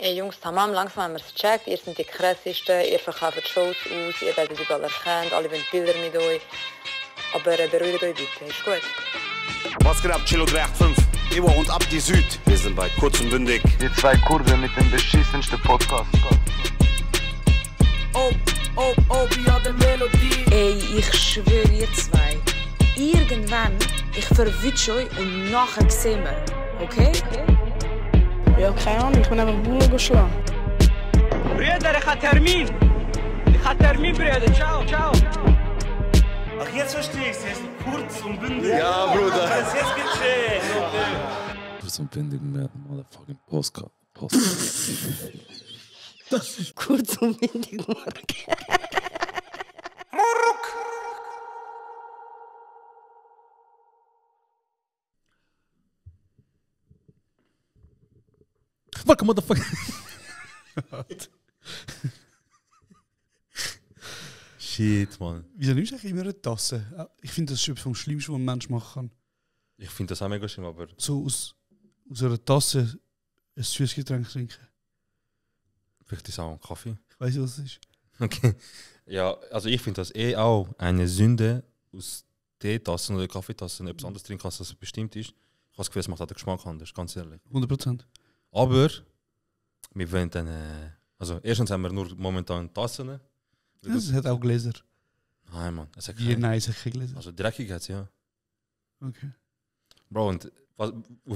Ey Jungs, tamam, langsam haben wir es gecheckt. Ihr seid die krassesten, ihr verkauft Shows aus, ihr werdet überall erkannt, alle wollen Bilder mit euch. Aber beruhigt euch bitte, ist gut. Was geht ab, Chilo 385? Ewa und Abdi Süd. Wir sind bei Kurz und Bündig. Die zwei Kurven mit dem beschissensten Podcast. wie hat der Melodie. Ey, ich schwöre ihr zwei. Irgendwann, ich verwünsche euch und nachher sehen wir. Okay? Ja, keine Ahnung, ich bin einfach Bullen geschlagen. Brüder, ich habe Termin. Brüder. Ciao. Ach, jetzt verstehe ich es. Jetzt kurz und bündig. Ja, Bruder. Jetzt gecheckt. Kurz und bündig mit motherfucking Postcard. Kurz und windig, Mark. Fuck, motherfucker. Shit, man. Wieso nimmst du eigentlich immer eine Tasse? Ich finde, das ist etwas vom Schlimmsten, was ein Mensch machen kann. Ich finde das auch mega schlimm, aber... So aus einer Tasse ein süßes Getränk trinken. Vielleicht ist es auch ein Kaffee. Ich weiß nicht, was es ist. Okay. Ja, also ich finde das auch eine Sünde, aus Teetassen oder Kaffeetassen etwas anderes trinken, als das bestimmt ist. Ich habe das Gefühl, es macht auch den Geschmack anders, ganz ehrlich. 100%. Aber wir wollen dann... also erstens haben wir nur momentan Tassen. Es hat auch Gläser. Nein, Mann. Es hat Wie nice, ich habe Gläser. Also dreckig hat es, ja. Okay. Bro, und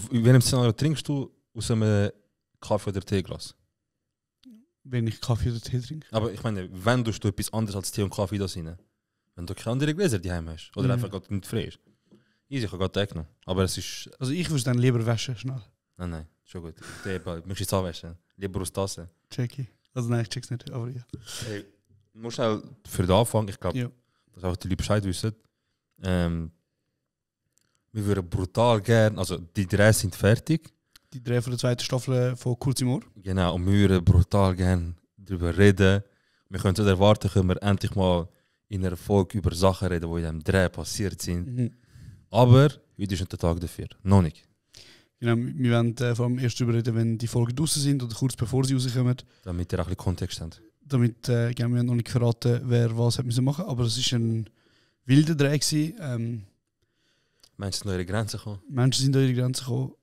in welchem Szenario trinkst du aus einem Kaffee- oder Teeglas? Wenn ich Kaffee oder Tee trinke. Aber ich meine, wenn du etwas anderes als Tee und Kaffee da rein, wenn du keine andere Gläser daheim hast oder einfach gerade nicht frisch. Easy, ich habe gerade genommen. Aber es ist... Also ich würde dann lieber waschen, schnell. Nein, schon gut. Tee, möchtest du es anwaschen? Lieber aus Tasse. Checky. Also nein, ich check's nicht, aber ja. Hey, nur schnell für den Anfang, ich glaube, Ja. dass auch die Leute Bescheid wissen. Wir würden brutal gern, also die 3 sind fertig. Die 3 von der zweiten Staffel von Kurz im Ohr. Genau, und wir würden brutal gern darüber reden. Wir können nicht erwarten, können wir endlich mal in einer Folge über Sachen reden, die in diesem 3 passiert sind. Aber heute ist nicht der Tag dafür. Noch nicht. Genau, wir werden vor allem erst darüber reden, wenn die Folgen draußen sind oder kurz bevor sie rauskommen. Damit ihr auch ein bisschen Kontext habt. Damit wir haben noch nicht verraten, wer was hat müssen machen. Aber es war ein wilder Dreh gewesen. Menschen sind an ihre Grenzen gekommen. Menschen sind an ihre Grenzen gekommen.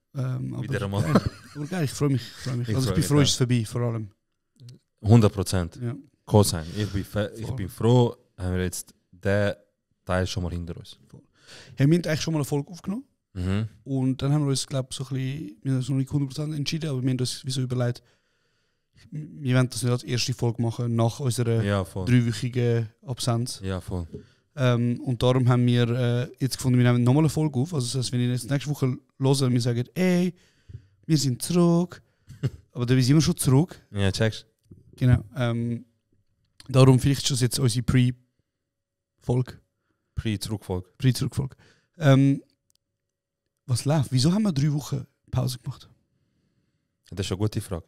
Wieder einmal. Aber geil, ich freue mich. Ich Also ich freu bin mich froh, auch. ist es vorbei, vor allem. 100%. Ja. Kann sein. Ich bin froh, haben wir jetzt den Teil schon mal hinter uns. Ja, wir haben eigentlich schon mal eine Folge aufgenommen. Mhm. Und dann haben wir uns, glaube ich, so ein bisschen, wir haben uns noch nicht 100% entschieden, aber wir haben uns wieso überlegt, wir wollen das nicht als erste Folge machen, nach unserer Ja, voll. 3-wöchigen Absenz. Ja, voll. Und darum haben wir jetzt gefunden, wir nehmen nochmal eine Folge auf. Also das heißt, wenn ihr jetzt nächste Woche hören und wir sagen, ey, wir sind zurück. Aber dann sind wir schon zurück. Ja, checkst. Genau. Darum vielleicht ist das jetzt unsere Pre-Folge. Pre-Zurückfolge. Pre-Zurückfolge. Was läuft? Wieso haben wir 3 Wochen Pause gemacht? Das ist eine gute Frage.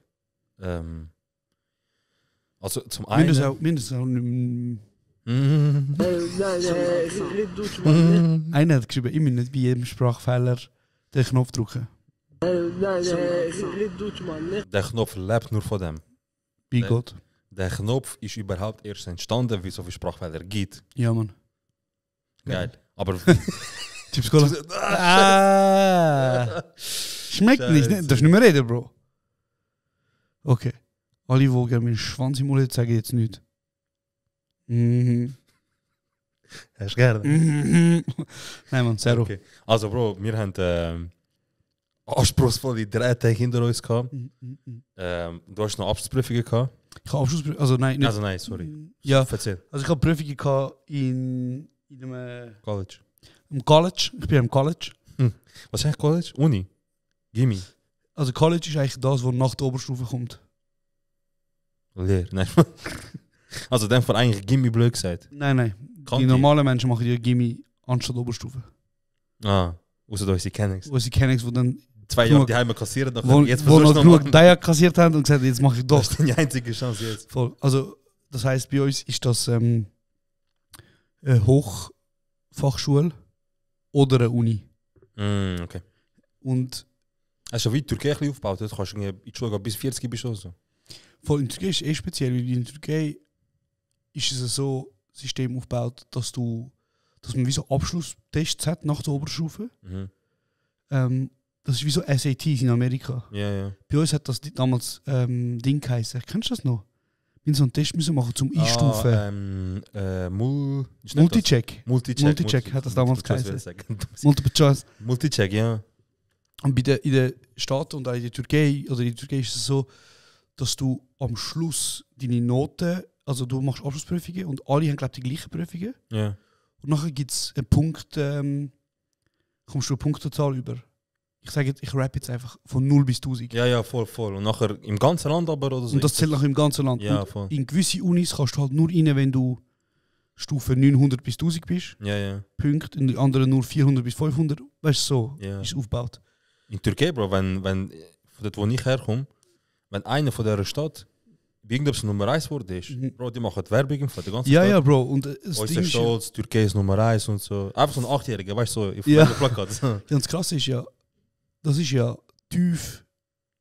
Also zum einen... Mindestens auch Mhm. einer hat geschrieben, immer nicht bei jedem Sprachfehler den Knopf drücken. Der Knopf lebt nur von dem. Bei Nein. Gott. Der Knopf ist überhaupt erst entstanden, wie es so viele Sprachfehler gibt. Ja, Mann. Geil. Aber... Chips Cola. Schmeckt nicht, ne? Darfst nicht mehr reden, Bro. Okay. Alle, die gerne meinen Schwanz im Mund haben, sagen jetzt nichts. Hast du gerne? Nein, Mann, zero. Okay. Also Bro, wir haben anspruchsvolle 3 Tage hinter uns gehabt. Du hast noch Abschlussprüfungen gehabt? Ich habe Abschluss... Also nein, nicht. Also nein, sorry. Ja, Erzähl. also ich habe Prüfungen gehabt in einem... College. Im College. Ich bin am College. Was ist eigentlich College? Uni? Gimme? Also College ist eigentlich das, was nach der Oberstufe kommt. Lehr? Nein. Also in dem Fall eigentlich Gimme blöd gesagt. Nein. Kanti. Die normalen Menschen machen ja Gimmi anstatt Oberstufe. Ah, außer da ist die Kennings. Wo sie kennen, die dann 2 Jahre die Heime kassieren, dann wo jetzt noch versuchst du genug noch Daya kassiert haben und gesagt, jetzt mache ich Das doch. ist die einzige Chance jetzt. Voll. Also das heisst, bei uns ist das eine Hochfachschule oder eine Uni. Okay. Und Hast du wie die Türkei ein bisschen aufgebaut? Du kannst in die Schule gehen, bis 40 bist oder so. Voll, in der Türkei ist speziell, weil in der Türkei ist es so ein System aufgebaut, dass man wie so Abschlusstests hat nach der Oberstufe. Das ist wie so SATs in Amerika. Ja. Bei uns hat das damals Ding geheißen. Kennst du das noch? Wir so einen Test müssen machen zum Einstufen. Multicheck. Multicheck hat das damals geheißen. Multiple Choice. Multicheck, ja. Und in den Staaten und auch in der Türkei, oder in der Türkei ist es so, dass du am Schluss deine Noten, also du machst Abschlussprüfungen und alle haben, glaube ich, die gleichen Prüfungen. Ja. Und nachher gibt es einen Punkt, kommst du eine Punktezahl über. Ich sage jetzt, ich rap jetzt einfach von 0 bis 1000. Ja, voll. Und nachher im ganzen Land aber oder so. Und das zählt nachher im ganzen Land. Ja, und voll. In gewisse Unis kannst du halt nur rein, wenn du Stufe 900 bis 1000 bist. Ja. Punkt. In die anderen nur 400 bis 500. Weißt du, so Ja. ist es aufgebaut. In Türkei, Bro, wenn von dort, wo ich herkomme, wenn einer von dieser Stadt irgendetwas Nummer 1 wurde, Bro, die machen die Werbung für die ganze Stadt. Ja, Bro. Und das Uns Ding ist ist stolz, Türkei ist Nummer 1 und so. Einfach so ein 8-Jähriger, weißt du, so, auf Ja. einem Plakat. ja, und das Krasse ist ja, das ist ja tief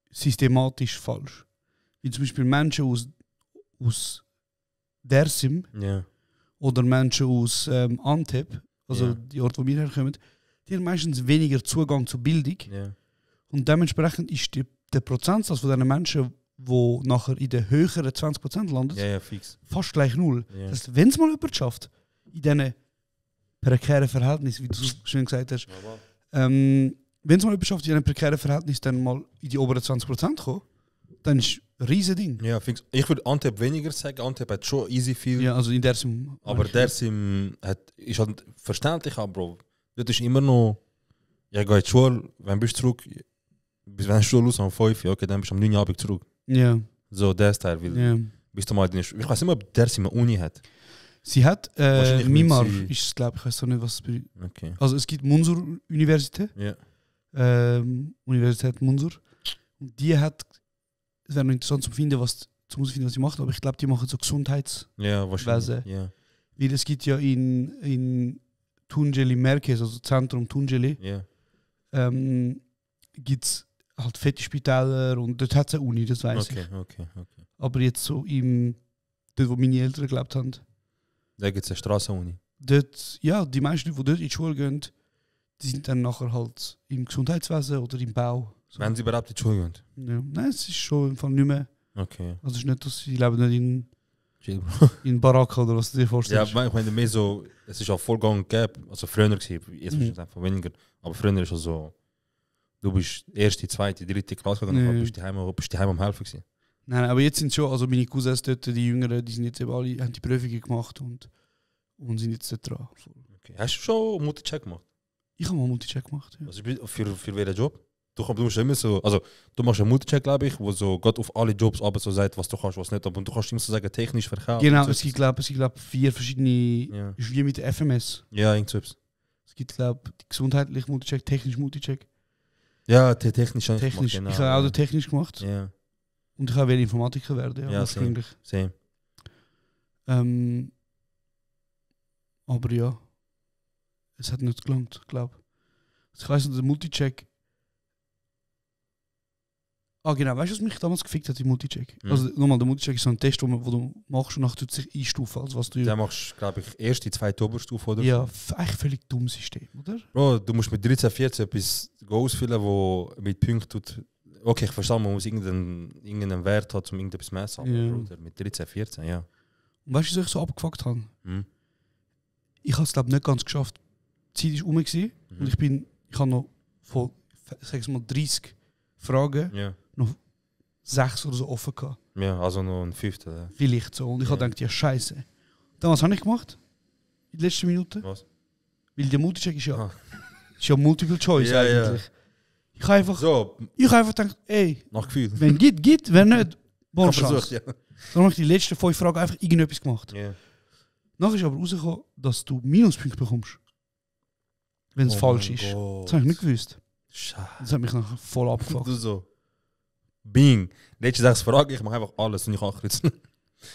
systematisch falsch. Wie zum Beispiel Menschen aus Dersim Ja. oder Menschen aus Antep, also Ja. die Orte, wo wir herkommen, die haben meistens weniger Zugang zur Bildung. Ja. Und dementsprechend ist der Prozentsatz von diesen Menschen, die nachher in den höheren 20% landet, Ja, fix. fast gleich null. Ja. Das heißt, wenn es mal jemand schafft, in diesen prekären Verhältnissen, wie du so schön gesagt hast, wenn es mal jemand schafft, in diesen prekären Verhältnissen dann mal in die oberen 20% kommen, dann ist ein riesen Ding. Ja, fix. Ich würde Antep weniger sagen. Antep hat schon easy viel. Ja, also in der Sim. Aber der ist halt verständlich, aber Bro, das ist immer noch. Ja, geh in die Schule, wenn bist du zurück, bis wenn du Schule aus um 5, ja, okay, dann bist du am 9 Uhr Abend zurück. Ja. So, der Teil, weil Ja. bist du mal in der Schule. Ich weiß nicht mehr, ob der eine Uni hat. Sie hat Wahrscheinlich Mimar, müssen sie- ist es, glaube ich, weiß auch nicht, was es bedeutet. Okay. Also es gibt Munsur-Universität, Ja. Universität Munsur. Und die hat, es wäre noch interessant zu finden, was sie macht, aber ich glaube, die machen so Gesundheits... Ja, wahrscheinlich. Wesen. Ja. Weil es gibt ja in Tunceli Merkez, also Zentrum Tunceli, Ja. gibt es halt fette Spitäler und dort hat es eine Uni, das weiß ich. Okay. Aber jetzt so dort wo meine Eltern gelebt haben, Da gibt es eine Strassenuni. dort, ja, die meisten Leute, die dort in die Schule gehen, die sind dann nachher halt im Gesundheitswesen oder im Bau. So. Wenn sie überhaupt in die Schule gehen. Ja. Nein, es ist schon im Fall nicht mehr. Okay. Also es ist nicht, dass sie leben nicht Chill, Bro. in Baraka oder was du dir Ja, vorstellst. ich meine mehr so, es ist auch voll gang und gäbe. Also früher gewesen, jetzt ist es einfach weniger. Aber früher ist es so, du bist erste, zweite, dritte Klasse gegangen, Nee. aber bist daheim am helfen gewesen. Nein, aber jetzt sind schon, also meine Cousins dort, die Jüngeren, die sind jetzt eben alle, haben die Prüfungen gemacht und sind jetzt dort dran. Okay. Hast du schon Multicheck gemacht? Ich habe mal Multicheck gemacht. Ja. Also für welchen Job? Du musst immer so, also du machst einen Multicheck, glaube ich, wo so Gott auf alle Jobs aber so sagt, was du kannst, was nicht. Aber du kannst immer so sagen, technisch verkaufen. Genau, so es gibt glaube ich 4 verschiedene, Ja. ist wie mit der FMS. Ja, irgendwas. Es gibt glaube ich gesundheitlich Multicheck, technisch Multicheck. Ja, technisch habe ich Technisch. gemacht, Ich habe auch den technisch gemacht Ja, und ich will Informatiker werden, ja, Ja, ursprünglich. same. Aber ja, es hat nicht gelangt, glaube ich. Also ich weiss noch, der Multicheck. Ah genau, weißt du, was mich damals gefickt hat, im Multicheck? Mhm. Also nochmal, der Multicheck ist so ein Test, wo du machst und nachher tut sich einstufen, also was du... Da machst du, glaube ich, erste, zweite Oberstufe oder ja, so. eigentlich völlig dummes System, oder? Bro, du musst mit 13, 14 etwas ausfüllen, wo mit Punkten tut. Okay, ich verstehe, man muss irgendeinen Wert haben, um irgendetwas zu messen. Aber Ja. Bruder, mit 13, 14, ja. Und weißt du, was ich so abgefuckt habe? Mhm. Ich habe es glaube nicht ganz geschafft. Die Zeit war rum gewesen, und ich habe noch von, sag mal, 30 Fragen, Ja. 6 oder so offen gehabt. Ja, also noch ein Fünftel. Ja. Vielleicht so. Und ich Ja. habe gedacht, ja scheiße. Dann was habe ich gemacht? In den letzten Minuten? Was? Weil der Multicheck ist ja, Ah. ist ja Multiple Choice Ja, ja. eigentlich. Ich habe einfach, So, gedacht, ey, nach Gefühl. wenn geht, wenn nicht, bonne Versucht, Chance. ja. Dann habe ich die letzten 5 Fragen einfach irgendetwas gemacht. Ja. Nachher ist aber rausgekommen, dass du Minuspunkte bekommst. Wenn es Oh falsch mein ist. Gott. Das habe ich nicht gewusst. Scheiße. Das hat mich nachher voll abgefuckt. Du so. Bing. Letzte 6 Fragen, ich mache einfach alles und ich ankreuzen.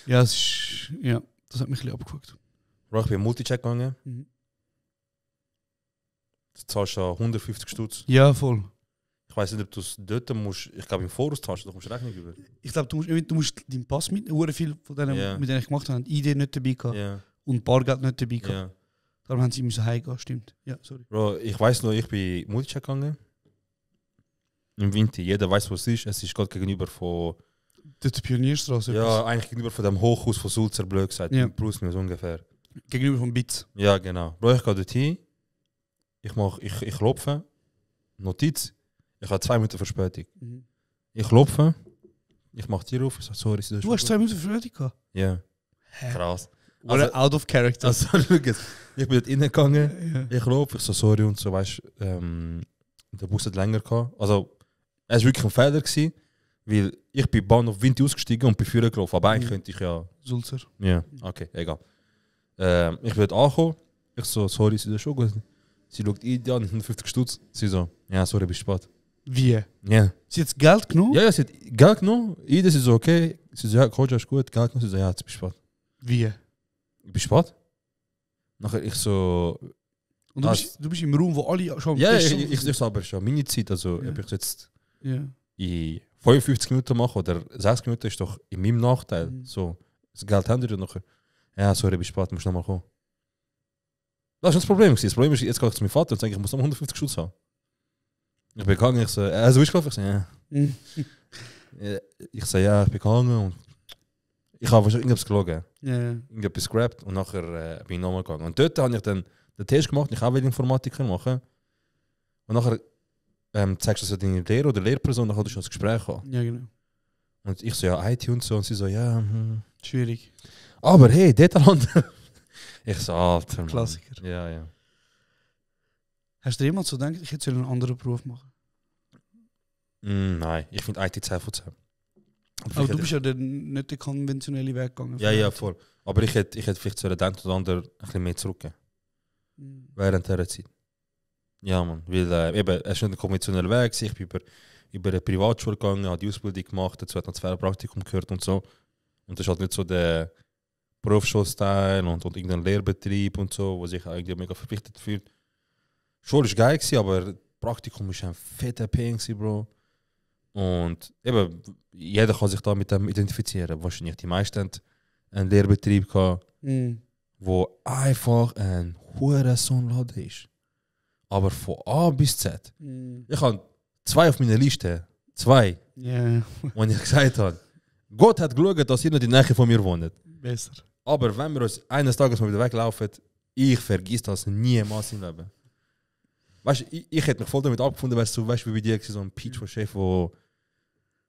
Ja, das ist, ja, das hat mich ein bisschen abgefuckt. Bro, ich bin in Multicheck gegangen. Mhm. Du zahlst ja 150 Stutz. Ja, voll. Ich Ich weiß nicht, ob du es dort musst. Ich glaube, im Voraus hast du musst Rechnung über. Ich glaube, du musst deinen Pass mitnehmen. Viel von denen, Ja. mit denen ich gemacht habe, haben ID nicht dabei gehabt Ja. und Bargeld nicht dabei gehabt. Ja. Darum haben sie müssen heimgehen, stimmt. Ja, sorry. Bro, ich weiß noch, ich bin Multicheck gegangen. Im Winter. Jeder weiß, wo es ist. Es ist gerade gegenüber von. Das ist die Pionierstraße. Ja, eigentlich gegenüber von dem Hochhaus von Sulzer, blöd gesagt. Ja. Plus minus ungefähr. Gegenüber vom Bitz. Ja, genau. Bro, ich gehe dorthin. Ich klopfe. Notiz. Ich habe 2 Minuten Verspätung. Ich klopfe. Ich mache die auf. Ich sage, sorry, Du hast 2 Minuten Verspätung gehabt? Ja. Krass. Oder out of character. Also, schau jetzt. Ich bin dort reingegangen. Ich klopfe. Ich so, sorry und so, weißt du, der Bus hat länger gehabt. Also, es war wirklich ein Fehler gewesen, weil ich bin Bahnhof Winti ausgestiegen und bin vorne gelaufen. Aber eigentlich könnte ich ja. Sulzer. Ja, okay, egal. Ich bin dort angekommen. Ich so, sorry, ist das schon gut? Sie schaut an, 150 Stutz. Sie so, ja, sorry, bist spät. Wie? Ja. Sie hat Geld genommen? Ja, sie hat Geld genommen. Das ist so, okay. Sie so, ja, Coach, ist gut. Geld genommen. Sie so, ja, jetzt bist du spät. Wie? Ich bin spät? Nachher ich so. Und du bist im Raum, wo alle schon. Ja, ich so, aber schon meine Zeit. Also, Ja. ob ich jetzt Ja. in 55 Minuten mache oder 60 Minuten, ist doch in meinem Nachteil. So, das Geld haben wir nachher. Ja, sorry, bist spät, musst nochmal kommen. Das ist das Problem. Das Problem ist, jetzt gehe ich zu meinem Vater und sage, ich muss nochmal 150 Schutz haben. Ich bin gegangen, ich so, also bist du gelaufen? Ich so, ja. Ich so, ja, ich bin gegangen und ich habe wahrscheinlich irgendwas gelogen. Ja. Irgendetwas gerappt und nachher bin ich nochmal gegangen. Und dort habe ich dann den Test gemacht, ich auch Informatiker machen. Und nachher zeigst du das deine Lehrer oder Lehrperson, dann kannst du schon das Gespräch haben. Ja, genau. Und ich so, ja, IT und so, und sie so, ja, Schwierig. aber hey, Dataland. Ich so, Alter. Mann. Klassiker. Ja, ja. Hast du dir jemals so gedacht, ich hätte einen anderen Beruf machen? Nein, ich finde IT 10 von 10. Aber du bist ja nicht den konventionellen Weg gegangen. Ja, ja, voll. Aber ich hätte vielleicht so den oder anderen ein bisschen mehr zurück. Während dieser Zeit. Ja, man. Weil eben, es ist nicht ein konventioneller Weg. Ich bin über eine Privatschule gegangen, habe die Ausbildung gemacht, dazu hat noch 2 Praktikum gehört und so. Und das ist halt nicht so der Berufsschulstyle und irgendein Lehrbetrieb und so, wo sich eigentlich mega verpflichtet fühlt. Schule war geil, aber Praktikum war ein fetter Pain, Bro. Und eben, jeder kann sich da mit dem identifizieren. Wahrscheinlich die meisten haben einen Lehrbetrieb gehabt, wo einfach ein hoher Sonnenladen ist. Aber von A bis Z. Ich habe 2 auf meiner Liste. 2. Ja. Und ich gesagt habe, Gott hat geschaut, dass ihr nicht in der Nähe von mir wohnt. Besser. Aber wenn wir uns eines Tages mal wieder weglaufen, ich vergiss das niemals im Leben. Weißt du, ich hätte mich voll damit abgefunden, weißt du, wie bei dir so ein Peach von Chef, wo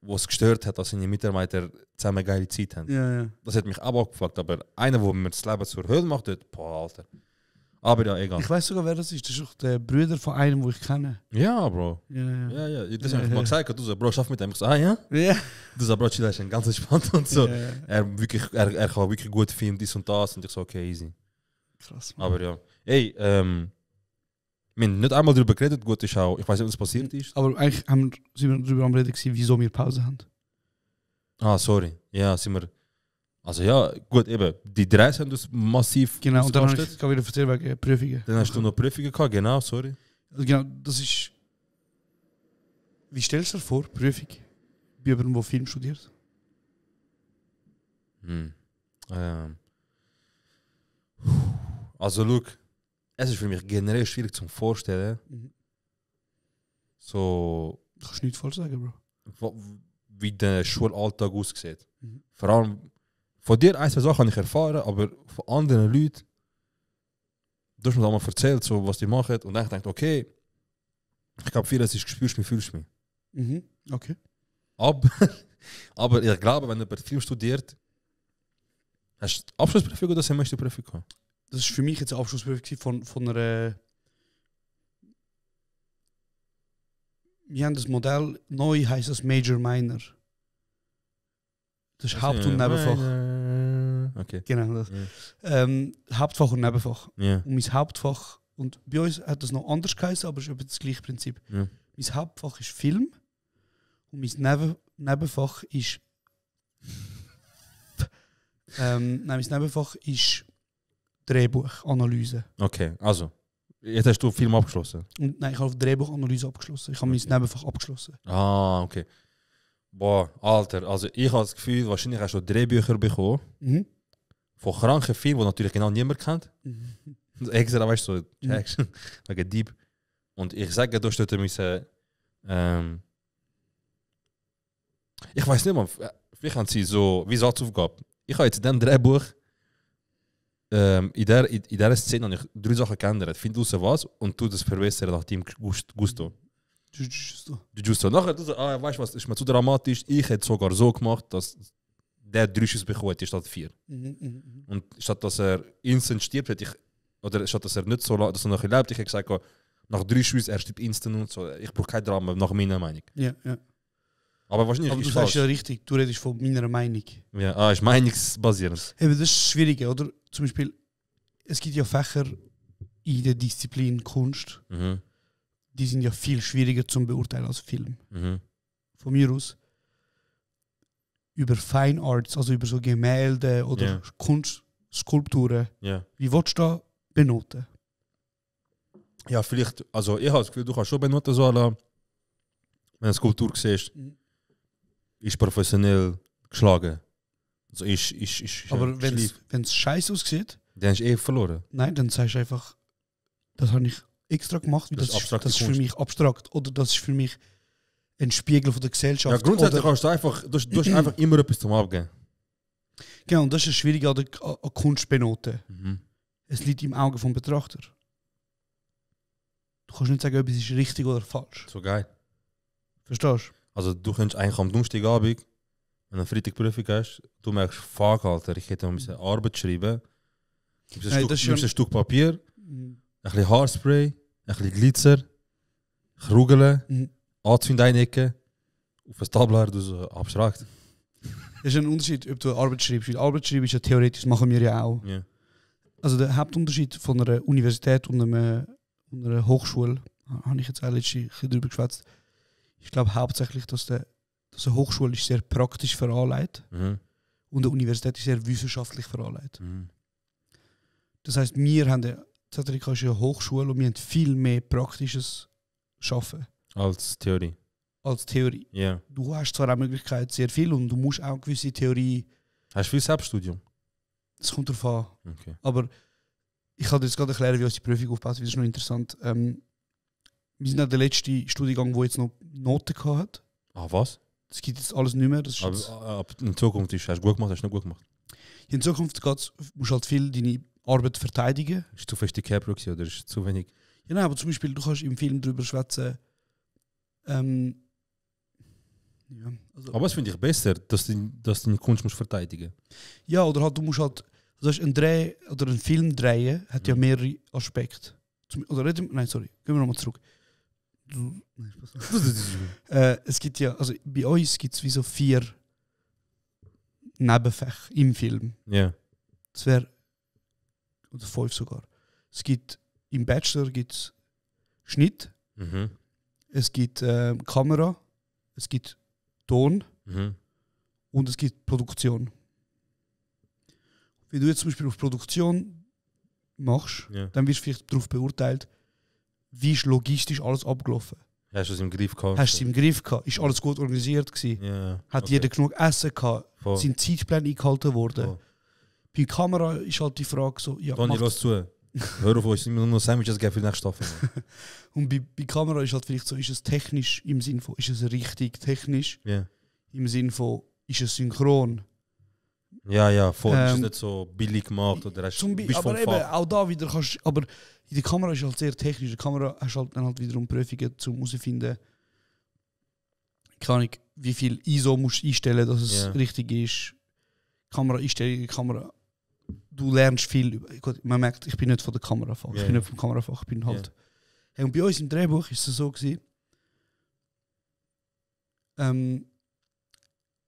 es gestört hat, dass seine Mitarbeiter zusammen eine geile Zeit haben. Ja, ja. Das hat mich auch abgefuckt, aber einer, der mir das Leben zur Hölle macht, dort, boah, Alter. Aber ja, egal. Ich weiß sogar, wer das ist. Das ist auch der Bruder von einem, den ich kenne. Ja, Bro. Ja. Ja. Das habe ich mal gesagt. Du so, Bro, schaff mit dem. Ich so, ja? Ja. Du so, Bro, Chile ist ein ganz entspannt und so. Ja. Er kann wirklich gut filmen, dies und das. Und ich so, okay, easy. Krass, Mann. Aber ja. Ey, wir haben nicht einmal darüber geredet, gut ist auch, ich weiß nicht, was passiert ist. Aber eigentlich sind wir darüber am Reden gewesen, wieso wir Pause haben. Ah, sorry. Ja, sind wir. Also ja, gut, eben. Die 3 haben uns massiv Genau, und dann habe ausgelastet. ich wieder erzählt wegen Prüfungen. Dann hast du noch Prüfungen gehabt, genau, sorry. Also genau, das ist... Wie stellst du dir vor, Prüfung? Bei jemandem, der Film studiert? Also, look, es ist für mich generell schwierig zu vorstellen. So, Kannst du nichts falsch sagen, Bro. wie der Schulalltag aussieht. Vor allem, von dir 1, 2 Sachen habe ich erfahren, aber von anderen Leuten, du hast mir einmal erzählt, so, was die machen, und dann denke ich, okay, ich glaube, vieles ist spürst du mich, fühlst du mich. Okay. Aber ich glaube, wenn jemand Film studiert, hast du Abschlussprüfung oder Semesterprüfung gehabt? Das war für mich jetzt eine Abschlussprüfung von einer... Wir haben das Modell, neu heisst das Major Minor. Das ist Haupt- und Nebenfach. Okay. Genau das. Ja. Hauptfach und Nebenfach. Ja. Und mein Hauptfach, und bei uns hat das noch anders geheißen, aber es ist etwa das gleiche Prinzip. Ja. Mein Hauptfach ist Film und mein Nebenfach ist... mein Nebenfach ist Drehbuchanalyse. Okay, also, Jetzt hast du Film abgeschlossen? Und nein, ich habe Drehbuchanalyse abgeschlossen. Ich habe mein Nebenfach abgeschlossen. Ah, okay. Boah, Alter, also ich habe das Gefühl, wahrscheinlich hast du Drehbücher bekommen Mhm. von kranken Filmen, die natürlich genau niemand kennt. Also extra, weißt du, so Action, wegen Dieb. Und ich sage, du dort müssen. Ich weiß nicht mal, wie haben sie so, wie Satzaufgabe. Ich habe jetzt in diesem Drehbuch, in dieser Szene habe ich 3 Sachen geändert. Find raus was und tu das verbessern nach deinem Gusto. Justo. Nachher du so, weißt du was, ist mir zu dramatisch. Ich hätte sogar so gemacht, dass der 3 Schüsse bekommen hat, statt 4. Und statt dass er instant stirbt, hätte ich, oder statt dass er nicht so lange, dass er noch lebt, ich hätte gesagt, nach 3 Schüssen, er stirbt instant und so. Ich brauche kein Drama, nach meiner Meinung. Ja. Aber wahrscheinlich Aber du ist sagst falsch. ja richtig, du redest von meiner Meinung. Ja, ist meinungsbasierend. Eben, das ist das Schwierige, oder? Zum Beispiel, es gibt ja Fächer in der Disziplin Kunst, Mhm. die sind ja viel schwieriger zum Beurteilen als Film. Mhm. Von mir aus. Über Fine Arts, also über so Gemälde oder Ja. Kunst, Skulpturen. Ja. Wie willst du da benoten? Ja, vielleicht, also ich habe das Gefühl, du kannst schon benoten, so, wenn du eine Skulptur siehst, ist professionell geschlagen. Also Aber wenn es scheiße aussieht, dann hast du verloren. nein, dann sagst du einfach, das habe ich extra gemacht, weil Das ist abstrakte das ist für Kunst. mich abstrakt. Oder das ist für mich ein Spiegel von der Gesellschaft. Ja, grundsätzlich oder, kannst du einfach, du hast einfach immer etwas zum Abgeben. genau, und das ist das Schwierige an Kunst benoten. Mhm. Es liegt im Auge vom Betrachter. Du kannst nicht sagen, etwas ist richtig oder falsch. So geil. Verstehst du? Also du könntest eigentlich am Donnerstagabend, wenn du eine Freitagprüfung hast, du merkst, fuck, Alter, ich hätte noch ein bisschen Arbeit schreiben. Du nimmst Nein, ein, das ist Stück, nimmst schon- ein Stück Papier, ein bisschen Haarspray, ein bisschen Glitzer, Krugeln, Mhm. anzünden einnecken, auf ein Tablar, du so abstrakt. Es ist ein Unterschied, ob du Arbeit schreibst. Weil Arbeit schreiben ist ja theoretisch, das machen wir ja auch. Ja. Also der Hauptunterschied von einer Universität und einer Hochschule, habe ich jetzt auch letztens ein bisschen drüber geschwätzt. Ich glaube hauptsächlich, dass eine Hochschule ist sehr praktisch veranlagt Mhm. und eine Universität ist sehr wissenschaftlich veranlagt. Mhm. Das heisst, wir haben Zetterika ist eine Hochschule und wir haben viel mehr praktisches Schaffen Als Theorie. als Theorie. Ja. Du hast zwar auch Möglichkeit sehr viel und du musst auch gewisse Theorie, Hast du viel Selbststudium? das kommt darauf an. Okay. Aber ich kann dir jetzt gerade erklären, wie uns die Prüfung aufbaut, weil das ist noch interessant. Wir sind auch der letzte Studiengang, der jetzt noch Noten hat. Ah, was? Das gibt jetzt alles nicht mehr. Das ist Aber jetzt, in Zukunft hast du gut gemacht, hast du nicht gut gemacht? in Zukunft musst du halt viel deine Arbeit verteidigen. Ist zu fest die Cap oder ist zu wenig? Ja, nein, aber zum Beispiel, du kannst im Film darüber schwätzen. Ja, also, Aber das finde ich besser, dass du deine Kunst musst verteidigen. ja, oder halt, du musst halt, also ein Dreh oder einen Film drehen, hat ja mehrere Aspekte. Nein, sorry, gehen wir nochmal zurück. Es gibt ja, also bei uns gibt es wie so 4 Nebenfächer im Film. Ja. Das wäre, oder 5 sogar. Es gibt im Bachelor gibt's Schnitt, Mhm. es gibt Kamera, es gibt Ton Mhm. und es gibt Produktion. Wenn du jetzt zum Beispiel auf Produktion machst, Ja. dann wirst du vielleicht darauf beurteilt, wie ist logistisch alles abgelaufen. Hast du es im Griff gehabt? Hast du es im Griff gehabt? Ist alles gut organisiert gewesen? Ja. Hat okay. jeder genug Essen gehabt? Voll. Sind Zeitpläne eingehalten worden? Voll. Bei Kamera ist halt die Frage so, ja, Daniel, macht- los zu. Hör auf, uns immer nur Sandwiches geben für die nächste Staffel. und bei Kamera ist halt vielleicht so, ist es technisch im Sinn von, ist es richtig technisch? Ja. Im Sinn von, ist es synchron? Ja, voll. Ist es Ähm, nicht so billig gemacht oder hast Bist bist aber vom eben, Fach. auch da wieder kannst aber in der Kamera ist halt sehr technisch. In der Kamera hast du halt dann halt wiederum Prüfungen, um herauszufinden, keine Ahnung, wie viel ISO musst du einstellen, dass es Ja. richtig ist. Kameraeinstellungen, Kamera. Du lernst viel. Gut, man merkt, ich bin nicht von der Kamerafach. Ja, Ich bin ja. nicht vom Kamerafach. Ich bin halt. Ja. Hey, und bei uns im Drehbuch ist es so gewesen.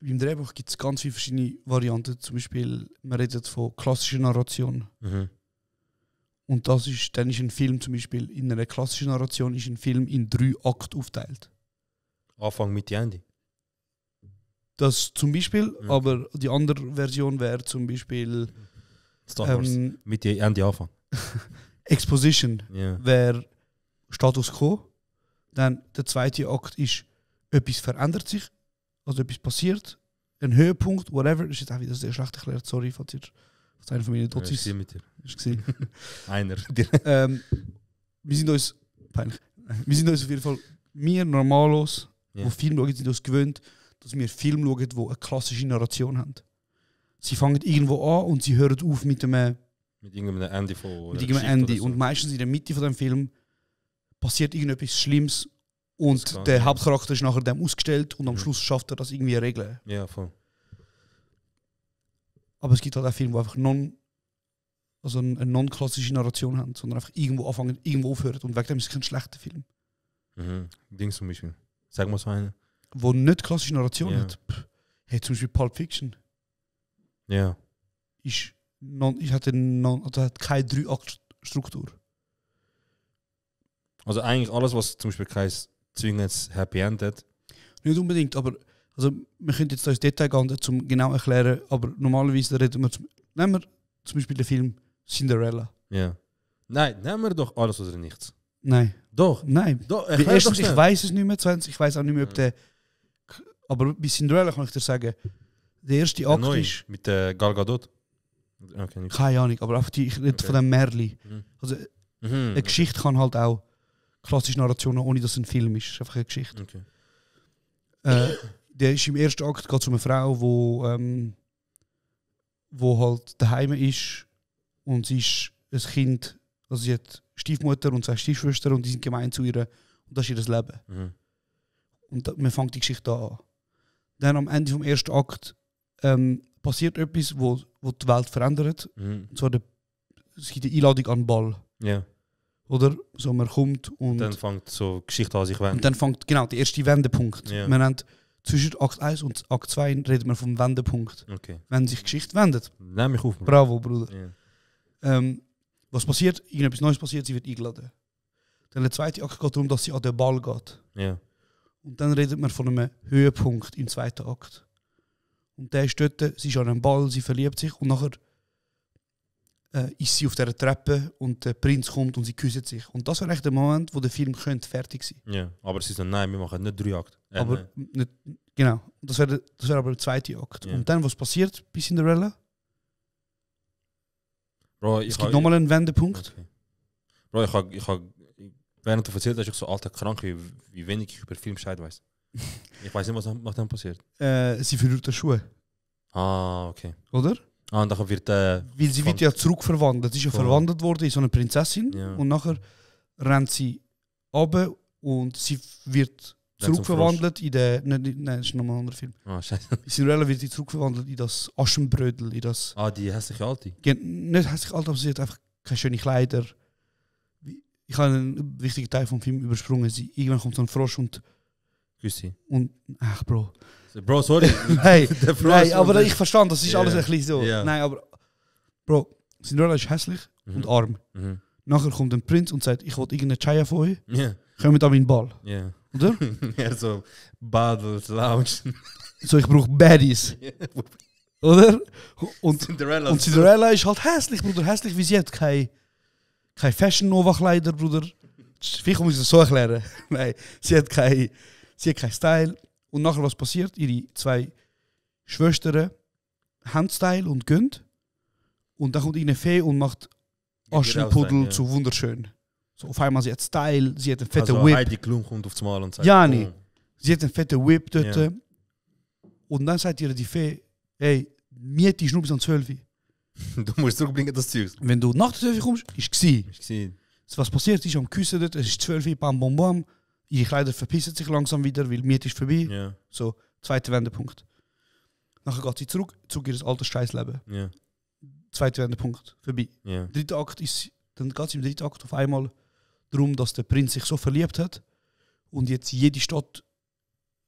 Im Drehbuch gibt es ganz viele verschiedene Varianten. Zum Beispiel, man redet von klassischer Narration. Mhm. Und dann ist ein Film zum Beispiel, in einer klassischen Narration ist ein Film in 3 Akte aufteilt. Anfang, Mitte, Ende. Das zum Beispiel, Mhm. aber die andere Version wäre zum Beispiel Star Wars. Mitte, Ende, Anfang. Exposition Ja. wäre Status Quo. Dann der zweite Akt ist, etwas verändert sich, also etwas passiert, ein Höhepunkt, whatever. Das ist jetzt auch wieder sehr schlecht erklärt, sorry, falls einer von meinen Dozis Ja, mit dir. ist gesehen. Einer. Wir sind uns auf jeden Fall, wir Normalos, Ja. die Film schauen, sind uns gewöhnt, dass wir Filme schauen, die eine klassische Narration haben. Sie fangen irgendwo an und sie hören auf mit einem irgendeinem Ende von. oder Ende. Geschichte oder so. Und meistens in der Mitte von dem Film passiert irgendetwas Schlimmes und Das kann, der ja. Hauptcharakter ist nachher dem ausgestellt und am Mhm. Schluss schafft er das irgendwie zu regeln. Ja, voll. Aber es gibt halt auch Filme, die einfach eine non-klassische Narration haben, sondern einfach irgendwo anfangen, irgendwo aufhören. Und wegen dem ist es kein schlechter Film. Dings zum Beispiel. Sag mal so eine. Wo nicht klassische Narration Ja. hat. Hey, zum Beispiel Pulp Fiction Ja. hat keine 3-Akt-Struktur. Also eigentlich alles, was zum Beispiel kein zwingendes Happy End hat. Nicht unbedingt, aber also, wir können jetzt da ins Detail gehen, um genau erklären, aber normalerweise reden wir nehmen wir zum Beispiel den Film Cinderella. Ja. Nein, nehmen wir doch alles oder nichts. Nein. Doch. Nein. Doch, Erstens, ich weiß es nicht mehr, zweitens, ich weiß auch nicht mehr, ob der... Aber bei Cinderella kann ich dir sagen, der erste Akt neu, ist... mit Gal Gadot. Okay, nicht. Keine Ahnung, aber einfach ich rede Okay. von dem Märli. Mhm. Also Mhm. eine Geschichte kann halt auch klassische Narrationen, ohne dass es ein Film ist. Es ist einfach eine Geschichte. Okay. Der ist im ersten Akt geht es um eine Frau, wo halt daheim ist und sie ist ein Kind, also sie hat Stiefmutter und 2 Stiefschwestern und die sind gemein zu ihr und das ist ihr Leben. Mhm. Und man fängt die Geschichte da an. Dann am Ende vom ersten Akt passiert etwas, wo die Welt verändert. Mhm. Und zwar es gibt eine Einladung an den Ball. Ja. Oder? So, man kommt und Dann fängt so Geschichte an sich wenden. und dann fängt genau der erste Wendepunkt. Ja. Man nennt zwischen Akt 1 und Akt 2 reden wir vom Wendepunkt. Okay. Wenn sich Geschichte wendet. Nehm mich auf. Bro. Bravo, Bruder. Ja. Was passiert? Irgendetwas Neues passiert, sie wird eingeladen. Dann der zweite Akt geht darum, dass sie an den Ball geht. Ja. Und dann redet man von einem Höhepunkt im zweiten Akt. Und der ist dort, sie ist an einem Ball, sie verliebt sich und nachher ist sie auf dieser Treppe und der Prinz kommt und sie küssen sich. Und das wäre echt der Moment, wo der Film könnte fertig sein. Ja. Aber sie sagen, nein, wir machen nicht 3 Akte. Aber nicht, genau. Und das wäre aber der zweite Akt. Ja. Und dann, was passiert bei Cinderella? Bro, Es gibt nochmal einen Wendepunkt. Okay. Bro, während du erzählt hast, ich so alter krank, wie wenig ich über Filmbescheid weiß. Ich weiß nicht, was nach dem passiert. Sie verliert die Schuhe, Ah, okay. oder? Ah, und dann wird Weil sie wird ja zurückverwandelt. Sie ist ja Voll. verwandelt worden in so eine Prinzessin. Ja. Und nachher rennt sie runter und sie wird Dann zum zurückverwandelt in den... Nein, das ist nochmal ein anderer Film. Ah, scheiße. In Cinderella wird sie zurückverwandelt in das Aschenbrödel, in das... Ah, die hässliche Alte. Nicht hässlich alt, aber sie hat einfach keine schönen Kleider. Ich habe einen wichtigen Teil vom Film übersprungen. Irgendwann kommt so ein Frosch und... Grüß sie. Ach, Bro. Bro, sorry. Nein, Der Frosch nein, aber und- ich verstand, das ist Ja. alles ein bisschen so. Ja. Nein, aber... Bro, Cinderella ist hässlich und arm. Mhm. Nachher kommt ein Prinz und sagt, ich will irgendeine Chaya von euch. Ja. Kommt an meinen Ball. Ja. Oder? Ja, so Badels, Lounge. So, ich brauche Baddies. Oder? Und Cinderella. Und Cinderella ist halt hässlich, Bruder. Hässlich, wie sie hat keine Fashion Nova Kleider, Bruder. Vielleicht muss ich es so erklären. Nein, sie hat keinen Style. Und nachher, was passiert? Ihre 2 Schwestern haben Style und gehen. Und dann kommt eine Fee und macht Aschenputtel Ja. zu wunderschön. So, auf einmal, sie hat Style, sie hat einen fetten Also Whip. Heidi Klum kommt aufs Mal und sagt... Ja, nee. Sie hat einen fetten Whip dort. Ja. Und dann sagt ihr die Fee, hey, Miete ist nur bis an 12 Uhr. Du musst zurückbringen, das Zeug. Wenn du nach der 12 Uhr kommst, ist gsi. Ich gesehen. Was passiert ist, am Küssen dort, es ist 12 Uhr, bam, bam, bam. Ihre Kleider verpissen sich langsam wieder, weil Miete ist vorbei. Ja. So, zweiter Wendepunkt. Nachher geht sie zurück in ihr altes Scheißleben. Ja. Zweiter Wendepunkt, vorbei. Ja. Dritter Akt ist, dann geht es im dritten Akt auf einmal darum, dass der Prinz sich so verliebt hat und jetzt jede Stadt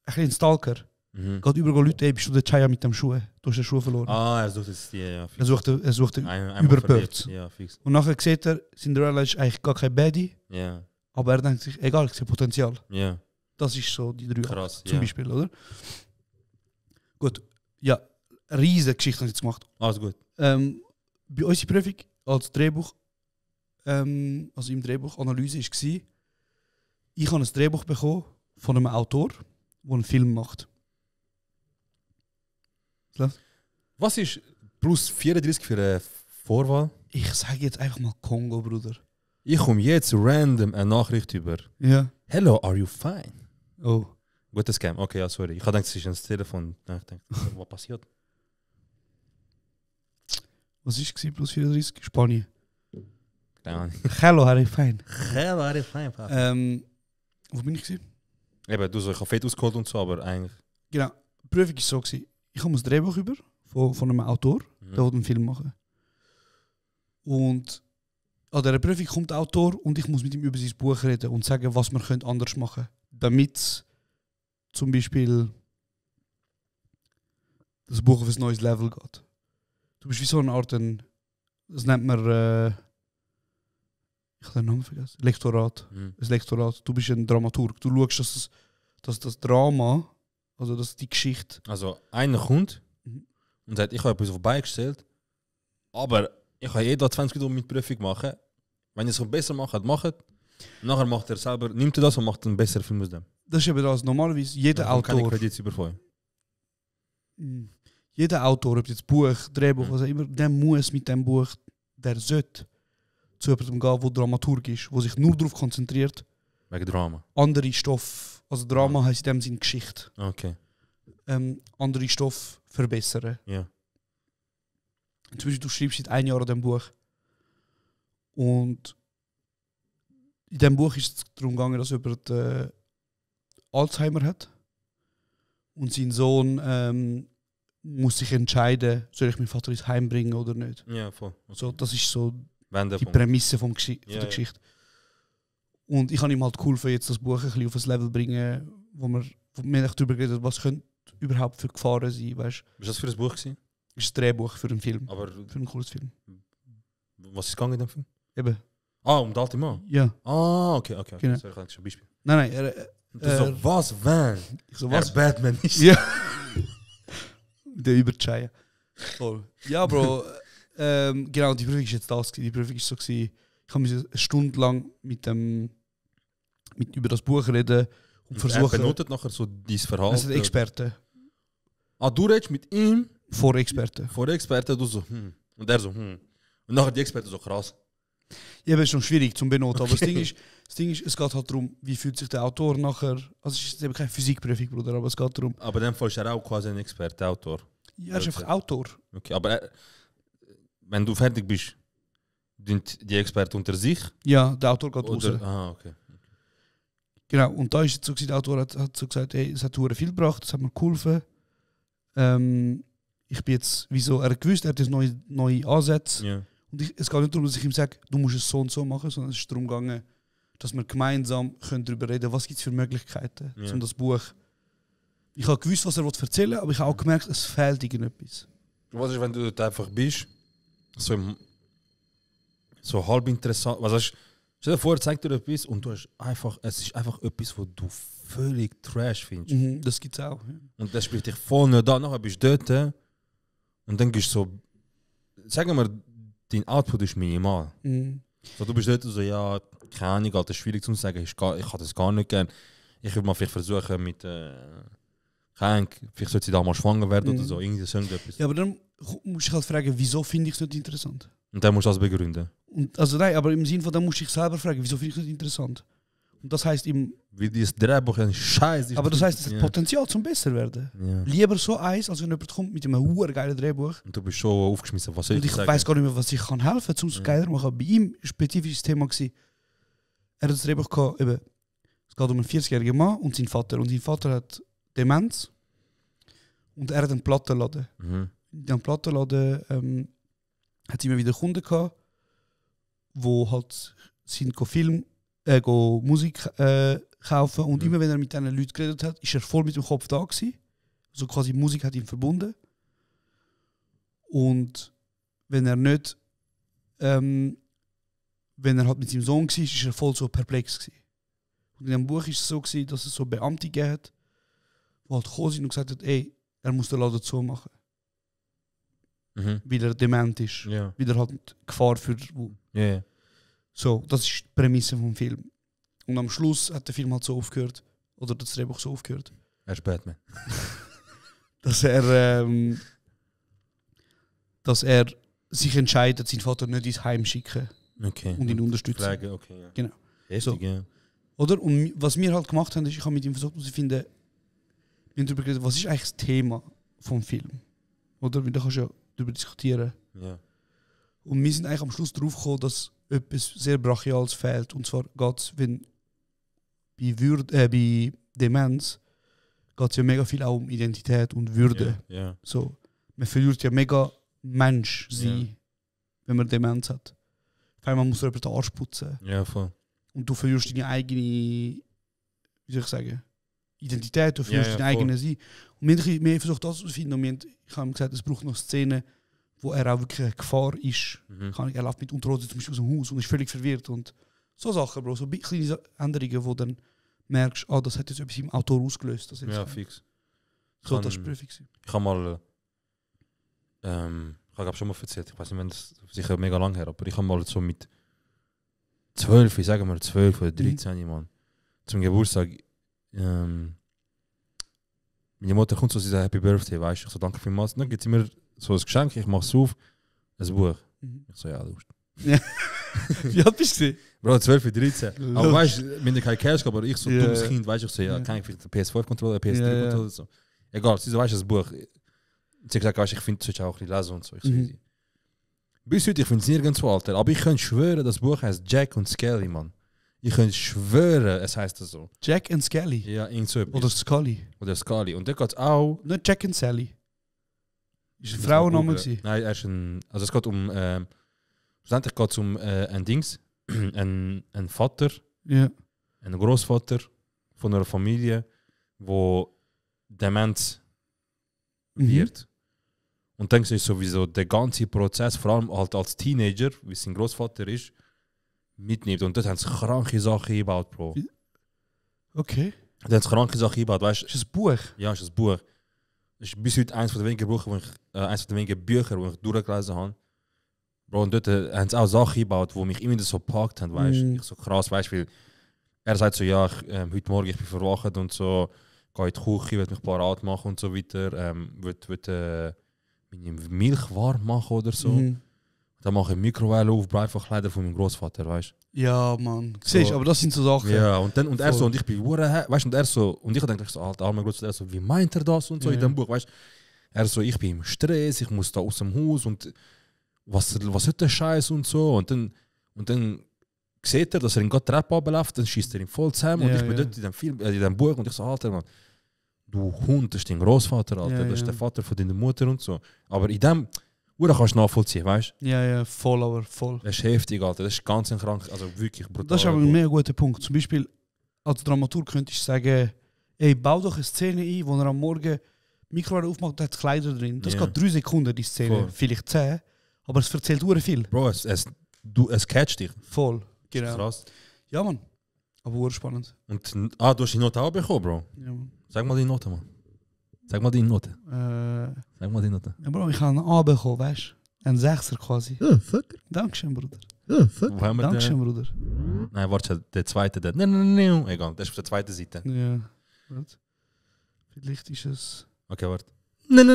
ein bisschen ein Stalker. Mhm. Geht überall Leute, ey, bist du der Chaya mit dem Schuh? Du hast den Schuh verloren. Ah, er sucht es, ja. Er sucht Einmal überpört. verliebt. Ja, fix. Und nachher sieht er, Cinderella ist eigentlich gar kein Baddie, Ja. aber er denkt sich, egal, ich sehe Potenzial. Ja. Das ist so die 3 Krass, Akte, zum ja. Beispiel, oder? Gut, ja, riesige Geschichte haben sie jetzt gemacht. Alles gut. Bei uns in Prüfung als Drehbuch also im Drehbuch, Analyse war, ich habe ein Drehbuch bekommen von einem Autor, der einen Film macht. Was ist plus 34 für eine Vorwahl? Ich sage jetzt einfach mal Kongo, Bruder. Ich komme jetzt random eine Nachricht über. Ja. Hello, are you fine? Oh. Guter Scam. Okay, ja, sorry. Ich habe gedacht, es ist ein Telefon. Ich dachte, was passiert? Was war plus 34? Spanien. Keine Ahnung. Hello, Harry Fine. Hello, are you fine, Papa? Wo bin ich gewesen? Eben, du so, ich habe fett ausgeholt und so, aber eigentlich... Genau. Die Prüfung war so gewesen. Ich habe ein Drehbuch über von einem Autor, der will einen Film machen. Und an dieser Prüfung kommt der Autor und ich muss mit ihm über sein Buch reden und sagen, was wir anders machen können. Damit zum Beispiel das Buch auf ein neues Level geht. Du bist wie so eine Art, das nennt man, ich habe den Namen vergessen, Lektorat. Ein Lektorat. Du bist ein Dramaturg. Du schaust, dass das Drama, also dass die Geschichte... Also einer kommt und sagt, ich habe etwas vorbeigestellt, aber ich kann jeder 20 Minuten mit Prüfung machen. Wenn ihr es besser macht, macht. Nachher macht er selber, nimmt er das und macht einen besseren Film aus dem. Das ist eben das. Normalerweise jeder Autor... Keine Kredits überfallen. Jeder Autor, ob jetzt Buch, Drehbuch, was auch immer, der muss mit dem Buch, der sollte zu jemandem gehen, der Dramaturg ist, der sich nur darauf konzentriert. Wegen Drama? Andere Stoff, also Drama heisst in dem Sinne Geschichte. Okay. Andere Stoff verbessern. Ja. Zum Beispiel, du schreibst seit 1 Jahr an diesem Buch. Und in diesem Buch ist es darum gegangen, dass jemand Alzheimer hat. Und sein Sohn muss sich entscheiden, soll ich meinen Vater ins Heim bringen oder nicht. Ja, voll. Okay. So, das ist so die Prämisse von der Geschichte. Und ich habe ihm halt geholfen, jetzt das Buch ein bisschen auf ein Level bringen, wo wir darüber geredet, was könnte überhaupt für Gefahren sein. Weißt? Was war das für ein Buch? Gewesen? Das ist ein Drehbuch für einen Film. Aber für einen Kurzfilm. Was ist gegangen in dem Film? Eben. Ah, um den alten Mann? Ja. Ah, okay. Genau. Sorry, ich habe schon ein Beispiel. Nein. So, was, wenn? Ich so, was? Batman ist. Ja. Der Überschein. Voll. Ja, Bro. Genau, die Prüfung ist jetzt das. Die Prüfung ist so gewesen, ich habe mich eine Stunde lang über das Buch reden und versuchen... Er benotet nachher so dein Verhalten? Das sind Experten. Ah, du redest mit ihm? Vor Experten. Vor Experten, du so, Und er so, Und nachher die Experten so, krass. Ja, aber es ist schon schwierig zum Benoten. Okay. Aber das Ding ist, es geht halt darum, wie fühlt sich der Autor nachher... Also es ist eben keine Physikprüfung, Bruder, aber es geht darum... Aber in dem Fall ist er auch quasi ein Experte, Autor. Ja, er ist einfach Autor. Okay, aber wenn du fertig bist, sind die Experten unter sich? Ja, der Autor geht raus. Ah, okay. Genau, und da ist jetzt so, der Autor hat so gesagt, hey, es hat viel gebracht, es hat mir geholfen. Ich bin jetzt, wieso, er hat gewusst, er hat jetzt neue Ansätze. Ja. Und es geht nicht darum, dass ich ihm sage, du musst es so und so machen, sondern es ist darum gegangen, dass wir gemeinsam darüber reden können, was gibt es für Möglichkeiten, um das Buch... Ich habe gewusst, was er erzählen will, aber ich habe auch gemerkt, es fehlt irgendetwas. Was ist, wenn du dort einfach bist, so halb interessant, was heißt, stell dir vor, er zeigt dir etwas und du hast einfach, es ist einfach etwas, was du völlig trash findest. Das gibt es auch. Ja. Und das spricht dich voll nicht an, nachher bist du dort und dann gehst du so, sagen wir, dein Output ist minimal. So, du bist dort so, ja, keine Ahnung, das ist schwierig zu sagen, ich habe das gar nicht gern. Ich würde mal vielleicht versuchen mit, vielleicht sollte sie da mal schwanger werden oder so, irgendwie so etwas. Ja, aber dann muss ich halt fragen, wieso finde ich es nicht interessant? Und dann musst du das begründen. Und, also nein, aber im Sinne von, dann muss ich selber fragen, wieso finde ich es nicht interessant? Und das heisst im... Wie dieses Drehbuch ein Scheiß ist. Aber das heisst, es hat Potenzial zum besser werden. Ja. Lieber so eins, als wenn jemand kommt mit einem geilen Drehbuch. Und du bist schon aufgeschmissen, was soll ich sagen? Und ich weiss gar nicht mehr, was ich kann helfen kann, um es geiler zu machen. Bei ihm war ein spezifisches Thema. Er hat das Drehbuch gehabt, eben, es geht um einen 40-jährigen Mann und seinen Vater. Und sein Vater hat Demenz. Und er hat einen Plattenladen. In diesem Plattenladen hat es immer wieder Kunden gehabt, die halt sind Musik kaufen. Und immer wenn er mit diesen Leuten geredet hat, ist er voll mit dem Kopf da gewesen. Also quasi Musik hat ihn verbunden. Und wenn er nicht, wenn er halt mit seinem Sohn war, ist er voll so perplex gewesen. Und in dem Buch ist es so gewesen, dass es so Beamte gegeben hat, die halt gekommen sind und gesagt hat, ey, er muss den Laden zumachen. Weil er dement ist. Ja. Weil er halt Gefahr für... Ja. So, das ist die Prämisse vom Film. Und am Schluss hat der Film halt so aufgehört, oder das Drehbuch so aufgehört, Er ist Batman. dass er sich entscheidet, seinen Vater nicht ins Heim schicken Okay. und ihn unterstützen. Flagge, okay, ja. Genau. Heftig, So. ja. Oder? Und was wir halt gemacht haben, ist, ich habe mit ihm versucht zu finden, wir haben darüber geredet, was ist eigentlich das Thema vom Film? Oder? Weil da kannst du ja darüber diskutieren. Ja. Und wir sind eigentlich am Schluss darauf gekommen, dass etwas sehr Brachiales fehlt. Und zwar geht es, wenn bei Demenz geht es ja mega viel auch um Identität und Würde. Ja. So, man verliert ja mega Mensch sein, wenn man Demenz hat. Auf einmal muss man den Arsch putzen. Ja, voll. Und du verlierst deine eigene, wie soll ich sagen, Identität, du verlierst deine eigene Sein. Und wir haben versucht, das zu finden. Und ich habe ihm gesagt, es braucht noch Szenen, wo er auch wirklich eine Gefahr ist. Er läuft mit Unterhose zum Beispiel aus dem Haus und ist völlig verwirrt. Und so Sachen, Bro. So kleine Änderungen, wo dann merkst, das hat jetzt etwas im Autor ausgelöst. Das Ja, fix. So, das war fix. Ich habe mal, ich habe schon mal erzählt, ich weiß nicht, wenn das sicher mega lang her, aber ich habe mal so mit 12, ich sage mal 12 oder 13 Mann, zum Geburtstag, meine Mutter kommt so, sie sagt Happy Birthday, weißt du, ich so danke vielmals, dann gibt sie mir so ein Geschenk, ich mache es auf, ein Buch. Ich so, ja, du bist. Wie alt bist du? Bro, 12, 13. Aber weißt du, wenn ich kein Cash habe, aber ich so dummes Kind, weißt du, ich so, ja, kann ich vielleicht eine PS5-Controller, eine PS3-Controller, so. Egal, sie so, weißt du, das Buch. Sie hat gesagt, weißt, ich finde, du solltest auch ein bisschen lesen und so. Ich so, easy. Bis heute, ich finde es nirgendwo, Alter. Aber ich könnte schwören, das Buch heißt Jack und Skelly, Mann. Ich könnte schwören, es heißt das so. Jack and Skelly? Ja, irgend so etwas. Oder Scully? Oder Scully. Und der geht auch... Nicht Jack and Sally. Ist ein Frauenname gewesen? Nein, er ist ein... Also es geht um... schlussendlich geht es um ein Dings. ein Vater. Ja. Ein Großvater von einer Familie, wo Demenz wird. Und dann ist sowieso der ganze Prozess, vor allem halt als Teenager, wie sein Großvater ist, mitnimmt. Und dort haben sie kranke Sachen eingebaut, Bro. Okay. Da haben sie kranke Sachen eingebaut, weißt du? Ist das ein Buch? Ja, ist ein Buch. Das ist bis heute eines der wenigen Bücher, die ich durchgelesen habe. Bro, und dort haben sie auch Sachen eingebaut, die mich immer so gepackt haben, weißt du? Ich so krass, weißt du, weil er sagt so, ja, heute Morgen ich bin verwacht und so, gehe in die Küche, will mich parat machen und so weiter, will meine Milch warm machen oder so. Dann mache ich Mikrowelle auf, breit einfach Kleider von meinem Großvater, weißt du? Ja, Mann. Siehst du, aber das sind so Sachen. Ja, und er so, und ich bin weißt du, und er so, und ich denke so, Alter, armer Großvater, er so, wie meint er das und so in dem Buch, weißt du? Er so, ich bin im Stress, ich muss da aus dem Haus und was ist der Scheiß und so. Und dann sieht er, dass er in Gott Treppe runterläuft, dann schießt er ihn voll zusammen. Und ich bin dort in dem Film, in dem Buch und ich so, Alter, Mann, du Hund, das ist dein Großvater, Alter, das ist der Vater von deiner Mutter und so. Aber in dem, oder kannst du nachvollziehen, weißt du? Ja, voll, aber voll. Das ist heftig, Alter, das ist ganz krank, also wirklich brutal. Das ist aber ein mega guter Punkt. Zum Beispiel, als Dramaturg könntest du sagen, ey, bau doch eine Szene ein, wo er am Morgen Mikrowelle aufmacht und hat Kleider drin. Das geht 3 Sekunden, die Szene, voll. Vielleicht 10. Aber es erzählt sehr viel. Bro, es catcht dich. Voll, genau. Krass. Ja, Mann. Aber sehr spannend. Und, du hast die Note auch bekommen, Bro? Ja, Mann. Sag mal die Note, Mann. Sag mal die Note. Ja, Bro, ich habe einen A bekommen, weißt du? Ein 6er quasi. Ja, fuck. Dankeschön, Bruder. Ja, fuck. Dankeschön, Bruder. Nein, warte, der zweite. Nein. Egal, das ist auf der zweiten Seite. Ja, warte. Vielleicht ist es... Okay, warte. Nein.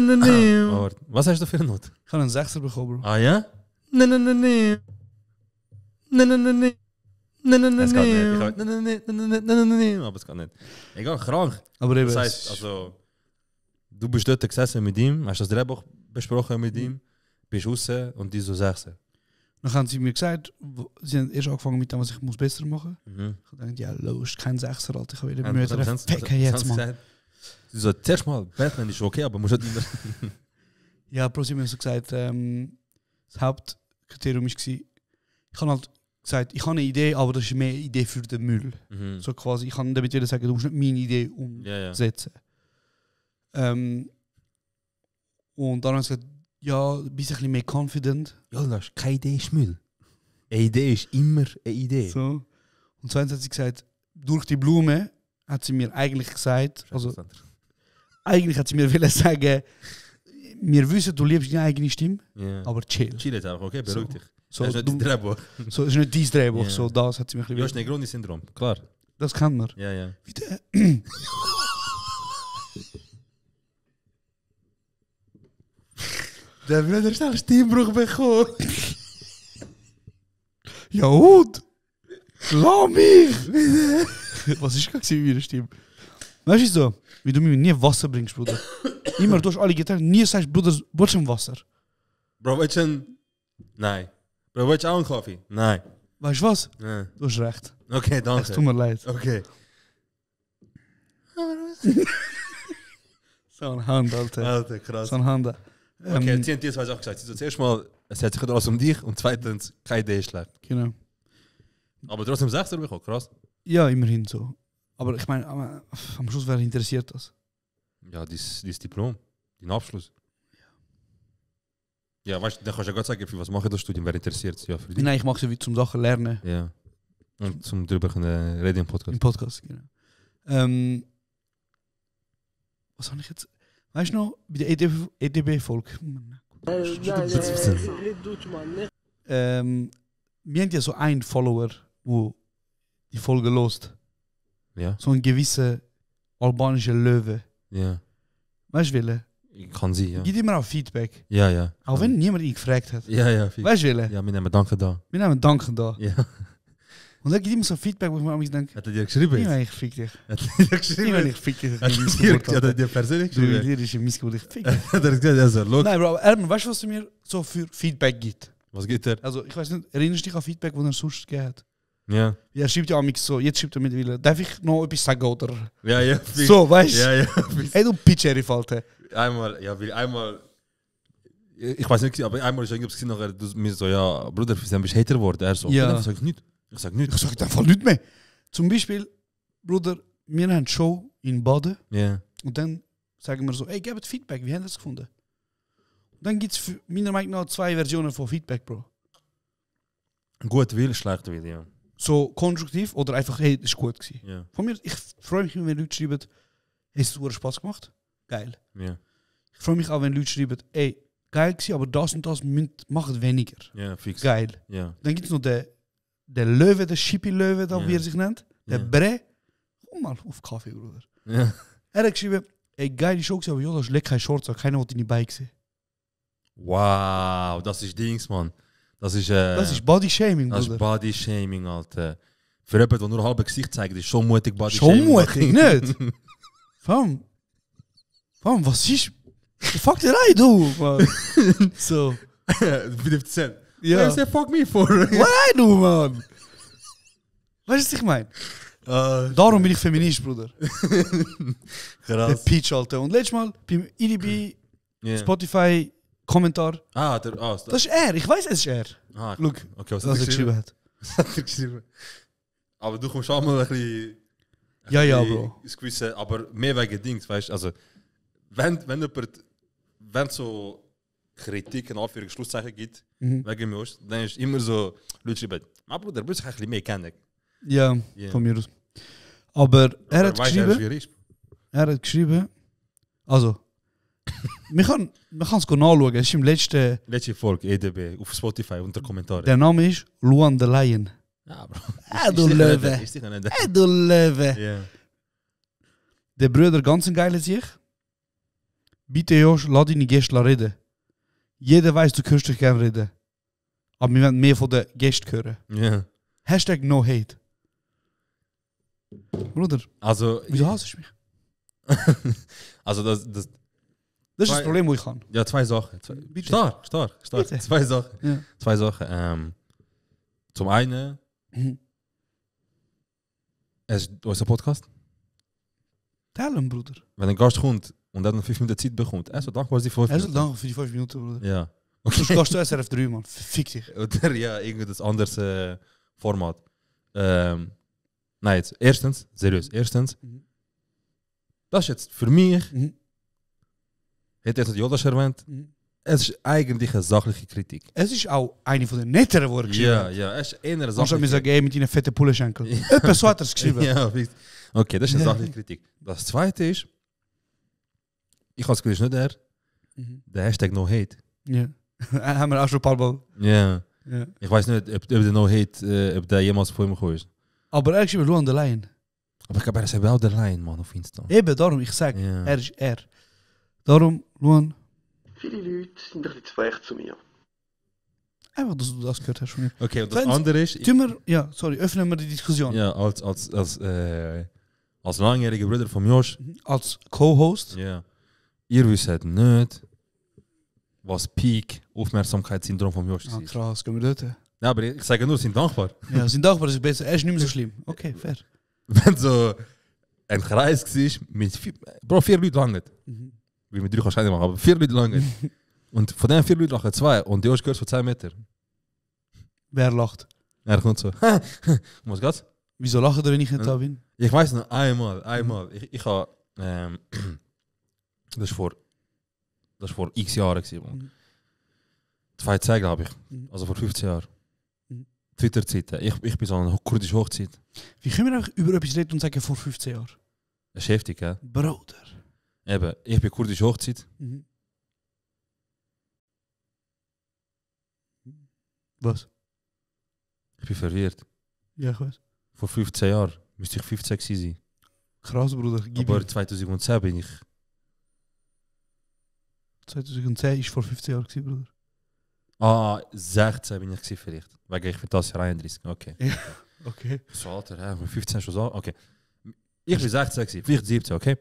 Warte. Was hast du für eine Note? Ich habe einen 6er bekommen, Bro. Ah ja? Nein. Es geht nicht. Nein. Aber es geht nicht. Egal, krank. Aber eben, das heißt, also, du bist dort gesessen mit ihm, hast das Drehbuch besprochen mit ihm, bist raus und die so 6. Dann haben sie mir gesagt, sie haben erst angefangen mit dem, was ich muss besser machen muss. Ich habe gedacht, ja, los, kein 6er, Alter, ich will wieder Mütter ficken jetzt, Mann. Sie so, zuerst mal, Batman ist okay, aber muss nicht immer... Ja, Bro, sie haben mir so gesagt, das Hauptkriterium war, ich habe halt gesagt, ich habe eine Idee, aber das ist mehr eine Idee für den Müll. So quasi, ich kann damit wieder sagen, du musst nicht meine Idee umsetzen. Und dann haben sie gesagt, ja, bist ein bisschen mehr confident. Ja, das ist keine Idee, ist Müll. Eine Idee ist immer eine Idee. So. Und zweitens hat sie gesagt, durch die Blume hat sie mir eigentlich gesagt, also eigentlich hat sie mir wollen sagen, wir wissen, du liebst deine eigene Stimme, Ja. aber chill. Chill jetzt einfach, okay? Beruhig dich. So, Das ist nicht du, dein Drehbuch. so ist nicht dein Drehbuch, Ja. so das hat sie mich Du hast lieber. ein Negroni-Syndrom, klar. Das kann man. Ja, ja. Wie der... Der will er schnell Stimmbruch bekommen. Ja und? Lass mich! Was ist gerade mit meiner Stimme? Weißt du so, wie du mir nie Wasser bringst, Bruder? Immer, du hast alle Getränke, nie sagst, Bruder, willst du ein Wasser? Bro, willst du ein... Nein. Bro, willst du auch einen Kaffee? Nein. Weißt du was? Ja. Du hast recht. Okay, Es danke. tut mir leid. Okay. So ein Hand, Alter. Alter, krass. So ein Hand. Okay, TNT zwei Sachen gesagt. Also, zuerst mal, es hat sich alles um dich und zweitens, keine Idee ist schlecht. Genau. Aber trotzdem 6 bekommen, krass. Ja, immerhin so. Aber ich meine, am Schluss, wer interessiert das? Ja, dieses Diplom, dein Abschluss. Ja, weißt du, dann kannst du ja gerade sagen, für was mache ich das Studium, wer interessiert es? Ja, für dich. Nein, ich mache so wie zum Sachen lernen Ja. Und zum drüber können reden im Podcast. im Podcast. Genau. Was habe ich jetzt? Weißt du noch, bei der EDB-Folge? Wir haben ja so einen Follower, der die Folge lost. Ja, So ein gewisser albanischer Löwe. ja. Weißt du, Wille? Kann sie, ja. Gib immer auch Feedback. Ja, ja. Auch wenn niemand ihn gefragt hat. Ja, ja. Fix. Weißt du, Wille? Ja, wir nehmen Danke da. Wir nehmen Danke da. Ja. Und dann gibt immer so Feedback, wo ich mir manchmal denke, Hat er dir geschrieben? ich meine, ich fick dich. Hat er dir Ich meine, geschrieben? ich fick dich. Hat er dir persönlich Du geschrieben? lyrische Missgeburt, ich fick dich. Hat er gesagt, also, look. Nein, Bro, Erman, weißt du, was er mir so für Feedback gibt? Was geht er? Also, ich weiß nicht, erinnerst du dich an Feedback, das er sonst gegeben hat? Ja. Ja, er schreibt ja amix so, jetzt schreibt er mittlerweile, darf ich noch etwas sagen, oder? Ja, ja. Fix. So, weißt du? Ja, ja. Fix. Ey, du Pitch-Sheriff, Alter. Einmal, ja, weil einmal. Ich weiß nicht, aber einmal ist irgendwas nachher, du mir so, ja, Bruder, wieso bist du Hater geworden? Er so, Ja. ich sag nicht. Ich sag nicht. Ich sag einfach nicht mehr. Zum Beispiel, Bruder, wir haben eine Show in Baden Ja. und dann sagen wir so, ey, gebt Feedback, wie haben ihr das gefunden? Und dann gibt es meiner Meinung nach 2 Versionen von Feedback, Bro. Gut will, schlecht will, ja. So konstruktiv oder einfach, hey, das war gut gewesen. Ja. Von mir, ich freue mich, wenn Leute schreiben, hey, es hat Spaß gemacht. Geil. Ja. Ich freue mich auch, wenn Leute schreiben, ey, geil gewesen, aber das und das macht weniger. Ja, fix. Geil. Ja. Dann gibt es noch den Löwe, den Shippy-Löwe, da, Ja. wie er sich nennt. Der Ja. Bre. Komm mal auf Kaffee, Bruder. Ja. Er hat geschrieben, ey, geile Show gewesen, aber ja, das ist lecker, kein Shorts, keiner hat deine Beine gesehen. Wow, das ist Dings, Mann. Das ist Body-Shaming, das ist Bruder. Body Shaming, Alter. Für jemanden, der nur halb Gesicht zeigt, ist schon mutig Body Schon Shaming. mutig, nicht? Fam, was ist... Fuck dir rein, du, Mann. So. 50%. Ja. Was der fuck me for? Was rein, du, Mann? Weißt du, was ich meine? Darum bin ich Feminist, Bruder. Der Krass. Peach, Alter. Und letztes Mal beim IDB Ja. Spotify Kommentar. Das Das ist er, ich weiß, es ist er. Look, okay, was was er geschrieben hat. Was hat er geschrieben? Aber du kommst auch mal ein bisschen... Ja, ja, Bro. Das gewisse, aber mehr wegen Dings, weißt du? Also, wenn so Kritik in Anführungs- Schlusszeichen gibt, wegen mir, dann ist immer so, Leute schreiben, mein Bruder, du musst dich ein bisschen mehr kennen. Ja, Ja. von mir aus. Aber er hat weißt, geschrieben... wie er ist. Er hat geschrieben... Also... man kann es nachschauen. Es ist im letzten... Letzte Folge, EDB, auf Spotify, unter Kommentaren. Der Name ist Luan the Lion. Ja, Bro. Du Löwe. Ist sicher nicht. Du Löwe. Ja. Der Bruder ganz ein geiler sich. Bitte Josh, lass deine Gäste reden. Jeder weiß, du kannst dich gerne reden. Aber wir wollen mehr von den Gästen hören. Ja. Hashtag no hate. Bruder, Also, wieso hasst du mich? also das, Das ist das Problem, das ich habe. ja, zwei Sachen. Bitte. Stark. Bitte. Zwei Sachen. Ja. Zwei Sachen. Zum einen, es ist unser Podcast. Tell ihm, Bruder. Wenn ein Gast kommt und er noch 5 Minuten Zeit bekommt, er soll dankbar sein für 5 Er soll Minuten. danken für die 5 Minuten, Bruder. Ja. Sonst gehst du SRF 3, Mann. Fick dich. Oder ja, irgendein anderes Format. Nein, jetzt, erstens, seriös, das ist jetzt für mich, hätte jetzt Jodas erwähnt, es ist eigentlich eine sachliche Kritik. Es ist auch eine von den netteren, die er geschrieben hat. Ja, es ist eher eine Sonst hat mir sachliche gesagt, ey, mit deinen fetten Pullenschenkel. Etwas so hat er es geschrieben. Ja, fix. Okay, das ist eine sachliche Kritik. Das zweite ist, ich habe es gewusst, nicht er, der Hashtag No Hate. Ja. Haben wir auch schon ein paar Mal. Ja. Ja. Ich weiß nicht, ob der No Hate, ob der jemals vor ihm gekommen ist. Aber er ist über Luan der Lion. Aber ich glaube, er ist auch der Line, Mann, auf Insta. Eben, darum, ich sag, Ja. er ist er. Darum, Luan, Viele Leute sind ein bisschen zu frech zu mir. einfach, dass du das gehört hast von mir. Okay, und das Wenn- andere ist... Öffnen wir die Diskussion. Ja, als langjähriger Bruder von Josh, Als Co-Host. ja. Ihr wisst nicht, was Peak Aufmerksamkeitssyndrom von Josh Ah, ist. krass, gehen wir dort. Ja, aber ich sage nur, sind dankbar. Ja, sind dankbar, das ist besser. Er ist nicht mehr so schlimm. Okay, fair. Wenn so ein Kreis war mit 4 Leute langen. Weil mit 3 kannst du nicht machen, aber 4 Leute langen. Und von den 4 Leuten lachen 2 und Josh gehört von 10 Meter. Wer lacht? Er kommt so, was geht's? Wieso lachen ihr, wenn ich nicht da bin? Ich weiß noch einmal. Ich habe, das war vor x Jahren gewesen. 2010 glaube ich, also vor 15 Jahren. Twitter-Zeiten. Ich bin so an einer kurdischen Hochzeit. Wie können wir einfach über etwas reden und sagen, vor 15 Jahren? Das ist heftig, gell? Bruder. Eben, ich bin kurdische Hochzeit. Was? Ich bin verwirrt. Ja, ich weiß. Vor 15 Jahren müsste ich 15 gewesen sein. Krass, Bruder. Gib Aber ihm. 2010 bin ich... 2010 ist vor 15 Jahren gewesen, Bruder. 16 bin ich gewesen vielleicht. Wegen ich bin das Jahr 31. Okay. Okay. So Alter, ja, mit 15 schon so. Okay. Ich bin 16 gewesen, vielleicht 17, okay?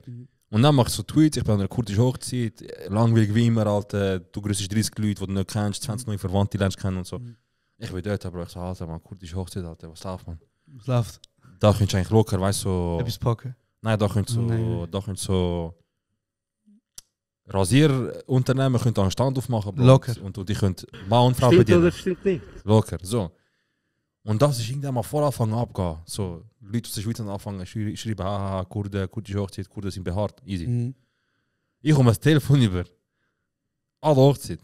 Und dann mache ich so Tweets, ich bin an einer kurdischen Hochzeit, langweilig wie immer, Alter, du grüßt 30 Leute, die du nicht kennst, 20 neue Verwandte lernst kennen und so. Ich bin dort, aber ich so, Alter, man, kurdische Hochzeit, Alter, was läuft, man? Was läuft? Da könntest du eigentlich locker, weißt du, so... Etwas packen. Nein, da könntest du so... Nein. Da könntest du so... Rasierunternehmen können einen Stand aufmachen. Bro. Locker. Und die können Mann und Frau Stimmt bedienen. oder stimmt nicht? Locker, so. Und das ist irgendwann mal vor Anfang abgehen. So, Leute aus der Schweiz anfangen schreiben, haha, Kurden, kurdische Hochzeit, Kurden sind behaart. Easy. Ich komme das Telefon über. Alle Hochzeit.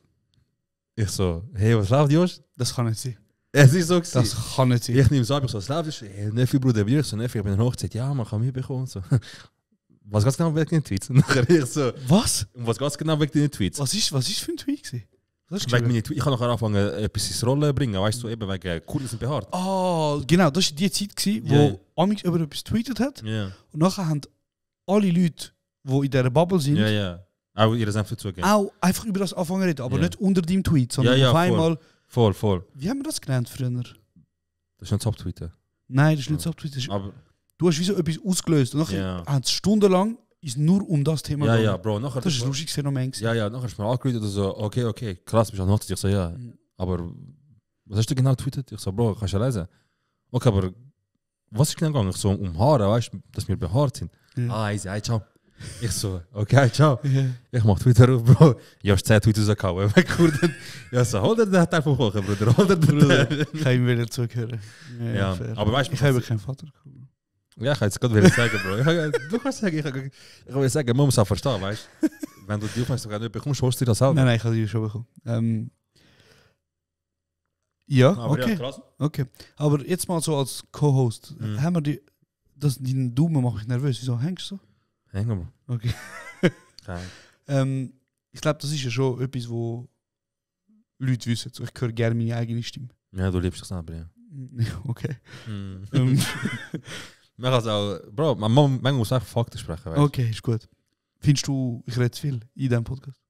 Ich so, hey, was läuft, Josh? Das kann nicht sein. Es ist so gewesen. Das kann nicht sein. Ich nehme es ab, ich so, was läuft? Hey, Neffi, Bruder, bin ich so, Neffi, ich bin in der Hochzeit. Ja, man kann mich bekommen. So. Was geht's genau wegen den Tweets? Und nachher ich so, Was? und was geht's genau wegen den Tweets? Was ist für ein Tweet gewesen? Was hast du Wegen geschrieben? meine Tweets. Ich kann nachher anfangen, etwas ins Rollen zu bringen. Weißt du, eben wegen Kurden sind behaart. Ah, genau, das war die Zeit, gewesen, wo Ja. Amix über etwas tweetet hat. Ja. Und nachher haben alle Leute, die in dieser Bubble sind, Ja, ja. Auch ihre Senf dazugeben. auch einfach über das anfangen zu reden. Aber Ja. nicht unter deinem Tweet, sondern Ja, ja, auf voll. einmal. Voll. Wie haben wir das genannt früher? Das ist nicht Subtweeten. Nein, das ist nicht so. Das ist, Aber, du hast wie so etwas ausgelöst. Und nachher Ja. haben sie stundenlang ist nur um das Thema ja, gegangen. ja, Bro. Nachher, Das ist ein lustiges Phänomen. gewesen. Ja, nachher ist mir angerufen oder so, okay, krass, bist du an der Hochzeit? Ich so, ja. Aber, was hast du genau getweetet? Ich so, Bro, kannst du lesen? Okay, aber, was ist genau gegangen? Ich so, um Haare, weißt du, dass wir behaart sind. Ja. Easy, ciao. Ich so, okay, ciao. Ja. Ich mach Twitter auf, Bro. Ja, hast 10 Tweets rausgehauen. Weg Kurden. Ja, so, hol dir den Teil vom Kochen, Bruder. Hol dir den Teil. Ich kann ihm wieder zuhören. Ja, fair. aber weißt du, ich habe keinen Vater. Ja, ich kann jetzt gerade wieder sagen, Bro. Du kannst sagen, ich will sagen, man muss auch verstehen, weißt du? Wenn du die Aufmerksamkeit nicht bekommst, holst du dir das selber. Nein, ich habe die schon bekommen. Ja, Aber okay. ja, krass. Okay. Aber jetzt mal so als Co-Host. Mhm. Haben wir die Daumen macht mich nervös. Wieso hängst du so? Hängen, Bro. Okay. Kein. Ich glaube, das ist ja schon etwas, wo Leute wissen. So, ich höre gerne meine eigene Stimme. Ja, du liebst dich selber, ja. Okay. Man kann es auch, Bro, man muss einfach Fakten sprechen, weißt du? Okay, ist gut. Findest du, ich rede zu viel in diesem Podcast?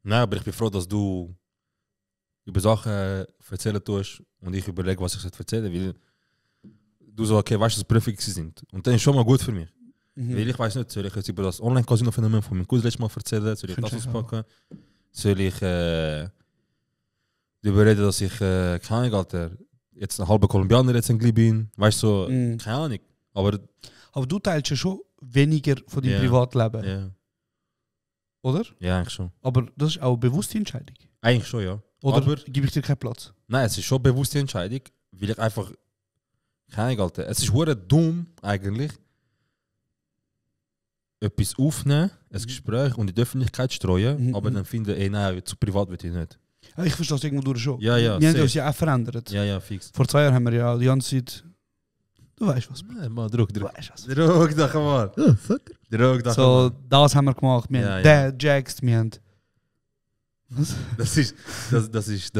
Nein, aber ich bin froh, dass du über Sachen erzählen tust und ich überlege, was ich erzählen soll, weil du so, okay, weißt du, dass Prüfungen sind. Und dann ist schon mal gut für mich. Weil ich weiß nicht, soll ich jetzt über das Online-Casino-Phänomen von meinem Cousin letztes Mal erzählen? Soll ich das auspacken? Soll ich darüber reden, dass ich, keine Ahnung, Alter, jetzt ein halber Kolumbianer jetzt in Glib bin? Weißt du, so, keine Ahnung. Aber du teilst ja schon weniger von deinem Ja. Privatleben, ja, oder? ja, eigentlich schon. Aber das ist auch eine bewusste Entscheidung. Eigentlich schon, ja. Oder Aber gebe ich dir keinen Platz? nein, es ist schon eine bewusste Entscheidung, weil ich einfach, keine Ahnung, Alter, es ist hure dumm eigentlich, etwas aufnehmen, ein Gespräch und in die Öffentlichkeit streuen, aber dann finden, ey, nein, zu privat wird ich nicht. Ja, ich verstehe das irgendwo durch schon. Ja, ja, Wir haben safe. uns ja auch verändert. Ja, ja, fix. Vor 2 Jahren haben wir ja die ganze Zeit... Du weißt was. Ja, mal, Druck. Du weißt was. Druck, doch mal. Druck, doch So, das haben wir gemacht. Wir Ja, haben ja. Dad Jacks, wir haben Das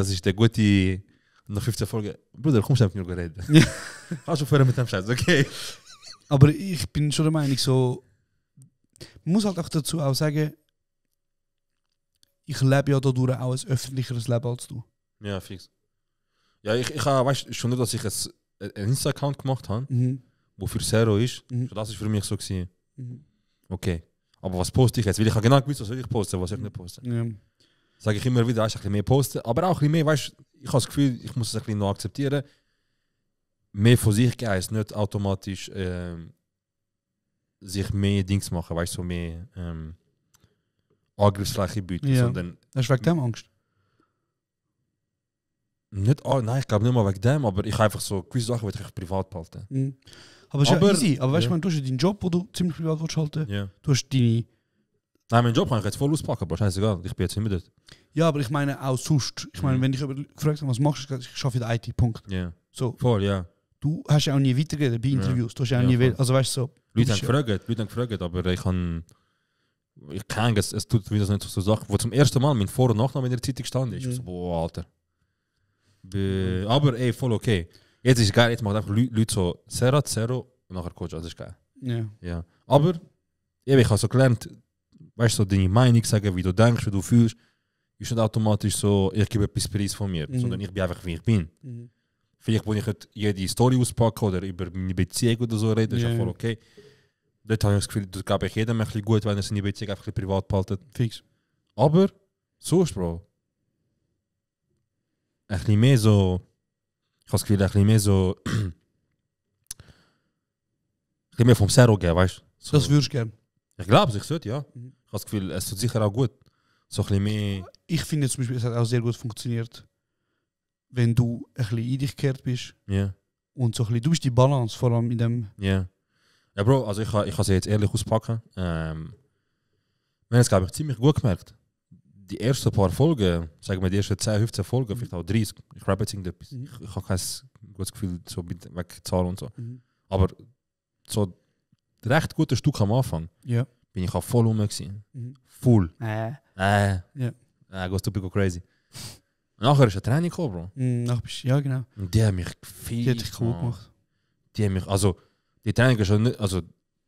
ist der gute. Nach 15 Folgen. Bruder, kommst du einfach nur reden. Kannst du aufhören mit dem Scheiß, okay? Aber ich bin schon der Meinung, so. Man muss halt auch dazu auch sagen, ich lebe ja dadurch auch ein öffentlicheres Leben als du. Ja, fix. Ja, ich weißt schon nur, dass ich einen Insta-Account gemacht habe, wo für Zero ist. Das ist für mich so gewesen. Okay. Aber was poste ich jetzt? Weil ich habe genau gewusst, was soll ich posten, was soll ich nicht posten. Ja. Sage ich immer wieder, weißt, ein bisschen mehr posten, aber auch ein bisschen mehr, weißt, ich habe das Gefühl, ich muss es ein bisschen noch akzeptieren. Mehr von sich geben ist nicht automatisch sich mehr Dings machen, weißt, so mehr Angriffsfläche bieten, sondern... Hast du wegen dem Angst? Nicht, nein, ich glaube nicht mal wegen dem, aber ich habe einfach so gewisse Sachen, die ich privat behalten. Aber es ist ja easy, aber weißt du, du hast ja deinen Job, den du ziemlich privat willst halten. Ja. Du hast deine... Nein, meinen Job kann ich jetzt voll auspacken, aber scheißegal, ich bin jetzt immer dort. Ja, aber ich meine auch sonst. Ich meine, wenn ich gefragt habe, was machst du, ich arbeite in der IT, Punkt. Ja. So. Voll, ja. Du hast ja auch nie weitergeredet bei Interviews. Du hast ja auch nie... Also weißt du so... Leute haben gefragt, aber ich kann... Ich kann es tut wieder so nicht so Sachen, wo zum ersten Mal mein Vor- und Nachname in der Zeitung stand ist. Ich so, boah, Alter. Aber ey, voll okay. Jetzt ist es geil, jetzt machen einfach Leute so Zero und nachher Coach, das ist geil. Ja. Aber ich habe so gelernt, weißt du, so deine Meinung sagen, wie du denkst, wie du fühlst, ist nicht automatisch so, ich gebe etwas Preis von mir, sondern ich bin einfach, wie ich bin. Vielleicht, wo ich jede Story auspacke oder über meine Beziehung oder so rede, ist ja voll okay. Dort habe ich das Gefühl, das gebe ich jedem ein bisschen gut, wenn er seine Beziehung einfach ein bisschen privat behaltet. Fix. Aber, so ist Bro. Ein bisschen mehr so, ich habe das Gefühl, ein bisschen mehr so, ein bisschen mehr vom Zero geben, weißt du? So. Das würdest du gerne? Ich glaube, ich sollte, ja. Ich habe das Gefühl, es tut sicher auch gut. So ein bisschen mehr... Ich finde zum Beispiel, es hat auch sehr gut funktioniert, wenn du ein bisschen in dich gekehrt bist. Ja. Und so ein bisschen, du bist die Balance, vor allem in dem... Ja. Ja, Bro, also ich kann sie jetzt ehrlich auspacken. Wir haben es, glaube ich, ziemlich gut gemerkt. Die ersten paar Folgen, sagen wir die ersten 10, 15 Folgen, vielleicht auch 30. Ich rappe jetzt irgendetwas. Ich habe kein gutes Gefühl, so wegen Zahlen und so. Aber so recht gutes Stück am Anfang bin ich auch voll rum gewesen. Full. Ja. Goes to go crazy. Nachher ist ein Training gekommen, Bro. Ja, genau. Und die haben mich gefeiert. Die hat dich cool gemacht. Die haben mich, also, die Training ist schon, also,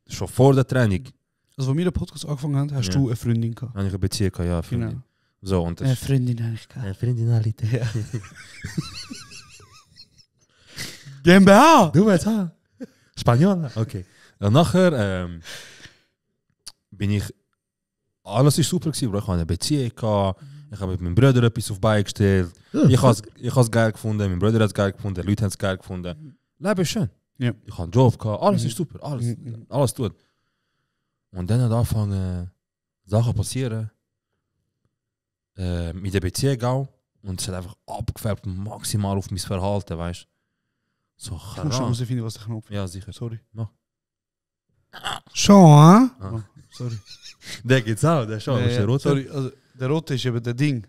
schon vor der Training. Also, als wir den Podcast angefangen haben, hast du eine Freundin gehabt. Habe ich eine Beziehung gehabt, ja, Freundin. Genau. So, und das eine Freundin eigentlich gehabt. Eine Freundinalität. Ja. GmbH! Du willst haben? Spaniola? Okay. Und nachher bin ich... Alles war super gewesen, Bro. Ich hatte eine Beziehung gehabt. Ich habe mit meinem Bruder etwas auf beigestellt. Ich habe es geil gefunden, mein Bruder hat es geil gefunden, die Leute haben es geil gefunden. Leben ist schön. Ja. Ich habe einen Job gehabt, alles ist super, alles tut. Und dann hat angefangen, Sachen passieren. Mit der Beziehung auch. Und es hat einfach abgefärbt, maximal auf mein Verhalten, weißt du. So krass. Ich muss schon herausfinden, was der Knopf ist. Ja, sicher. Sorry. Mach. Schon, hä? Oh, sorry. Der geht's auch, der schon. Ist der rote? Sorry, also der rote ist eben der Ding.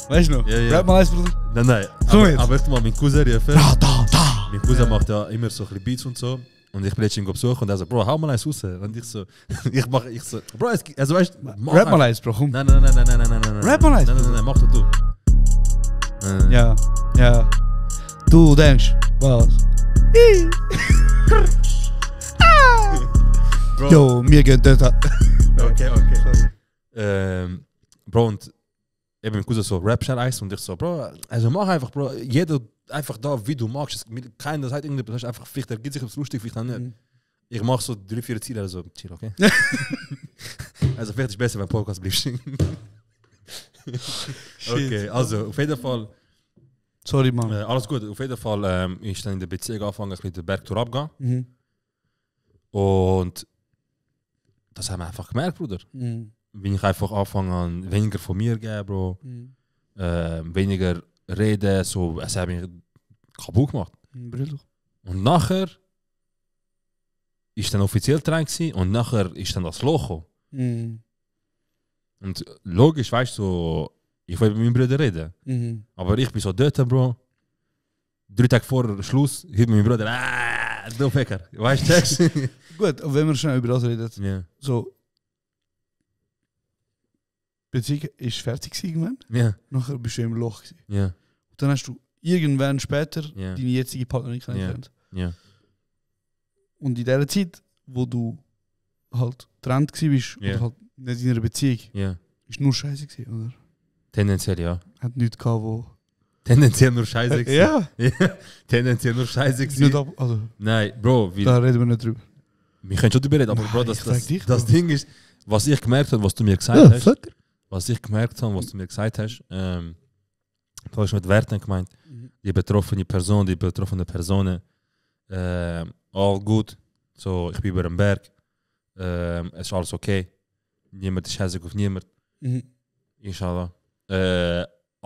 Weißt du noch? Ja. Rap mal eins, Bruder. Nein. Aber echt mal, mein Cousin rufen. Mein Cousin macht ja immer so ein bisschen Beats und so. Und ich bin jetzt ihn besuchen und er so, Bro, hau mal eins raus. Und ich so, Bro, also weißt du, Rap mal eins, Bro, komm. Nein. Rap mal eins. Nein, mach doch du. Ja. Du denkst, was? Bro. Jo, mir geht das. Okay. Bro, und eben mein Cousin so, Rap schnell eins und ich so, Bro, also mach einfach, Bro, jeder einfach da, wie du magst. Keiner sagt irgendetwas, das ist einfach, vielleicht ergibt sich etwas lustig, vielleicht auch nicht. Ich mach so 3-4 Ziele, also chill, okay? Also vielleicht ist es besser, wenn du Podcast bleibst. Okay, also auf jeden Fall... Sorry, Mann. Alles gut, auf jeden Fall ist dann in der Beziehung angefangen, ein bisschen den Bergtour abgehen. Und das haben wir einfach gemerkt, Bruder. Bin ich einfach angefangen, weniger von mir geben, Bro. Weniger reden, so, es hat mich kaputt gemacht. Und nachher ist dann offiziell dran gewesen, und nachher ist dann das Loch gekommen. Und logisch, weißt du, so, ich will mit meinem Bruder reden. Aber ich bin so dort, Bro. 3 Tage vor Schluss, hört mein Bruder, du Ficker. Weißt du? Gut, aber wenn wir schnell über das reden. Ja. So. Beziehung ist fertig gewesen. Ja. Nachher bist du im Loch gewesen. Ja. Und dann hast du irgendwann später Ja. deine jetzige Partnerin kennengelernt. Ja. Und in dieser Zeit, wo du halt getrennt warst, Ja. oder halt nicht in einer Beziehung, Ja. ist nur Scheiße gewesen, oder? Tendenziell ja. Hat nichts gehabt, wo... Tendenziell nur Scheiße gewesen. Ja. Ja. Tendenziell nur Scheiße Nicht gewesen. also, Nein, Bro, da reden wir nicht drüber. wir können schon drüber reden, aber Nein, Bro, ich frag dich, das Bro. Ding ist, was ich gemerkt habe, was du mir gesagt hast, was ich gemerkt habe, was du mir gesagt hast, du hast mit Werten gemeint, die betroffene Person, die betroffene Personen, all gut, so, ich bin über den Berg, es ist alles okay, niemand ist hässlich auf niemand, inshallah.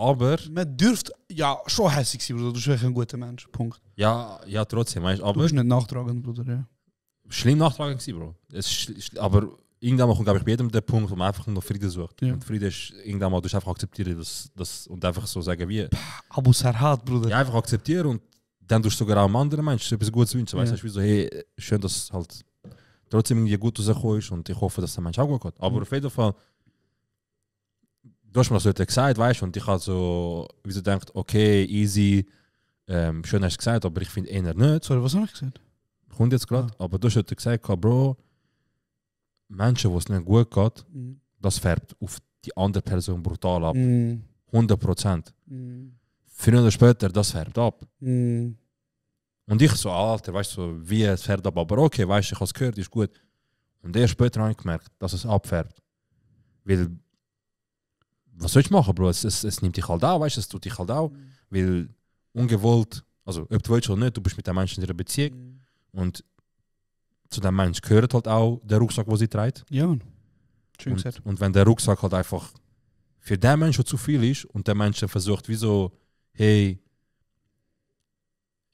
Aber, Man dürfte ja schon hässlich sein, Bruder. Du bist wirklich ein guter Mensch. Punkt. ja, trotzdem, weißt, Du aber bist nicht nachtragend, Bruder. Ja. schlimm nachtragend gewesen, Bro. Aber irgendwann mal kommt, glaube ich, bei jedem der Punkt, wo man einfach nur Frieden sucht. Ja. Und Frieden ist irgendwann mal, du einfach akzeptieren das und einfach so sagen, wie. Abu Sarhat, Bruder. Ja, einfach akzeptieren und dann tust du sogar auch einem anderen Menschen etwas Gutes wünschen. Weißt du, wie so, hey, schön, dass es halt trotzdem irgendwie gut rausgekommen ist und ich hoffe, dass der Mensch auch gut hat. Aber auf jeden Fall, du hast mir das heute gesagt, weißt du, und ich habe so, wie so gedacht, okay, easy, schön hast du gesagt, aber ich finde eher nicht. Sorry, was habe ich gesagt? Kommt jetzt gerade, aber du hast heute gesagt, Bro, Menschen, wo es nicht gut geht, das färbt auf die andere Person brutal ab. 100%. Früher oder später, das färbt ab. Und ich so, Alter, weißt du, so, wie es färbt ab, aber okay, weißt du, ich habe es gehört, ist gut. Und erst später habe ich gemerkt, dass es abfärbt. Weil, was soll ich machen, Bro? Es nimmt dich halt auch, weißt du, es tut dich halt auch. Weil ungewollt, also ob du willst oder nicht, du bist mit dem Menschen in einer Beziehung. Und zu dem Menschen gehört halt auch der Rucksack, den sie trägt. Ja, Mann. Schön gesagt. Und wenn der Rucksack halt einfach für den Menschen zu viel ist und der Mensch versucht, wie so, hey,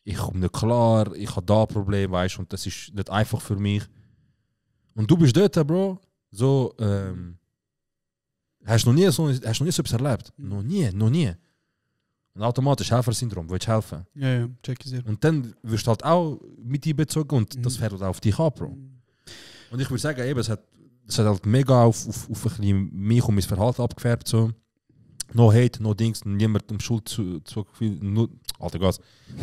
ich komme nicht klar, ich habe da ein Problem, weißt du, und das ist nicht einfach für mich. Und du bist dort, Bro, so, hast du noch nie so etwas erlebt? Noch nie. Und automatisch Helfersyndrom, willst du helfen? Ja, check ich sehr. Und dann wirst du halt auch mit dir bezogen und das fährt halt auf dich ab, Bro. Und ich würde sagen, eben, es hat halt mega auf ein bisschen mich und mein Verhalten abgefärbt. So. No hate, no Dings, niemandem Schuld zu Alter Gas.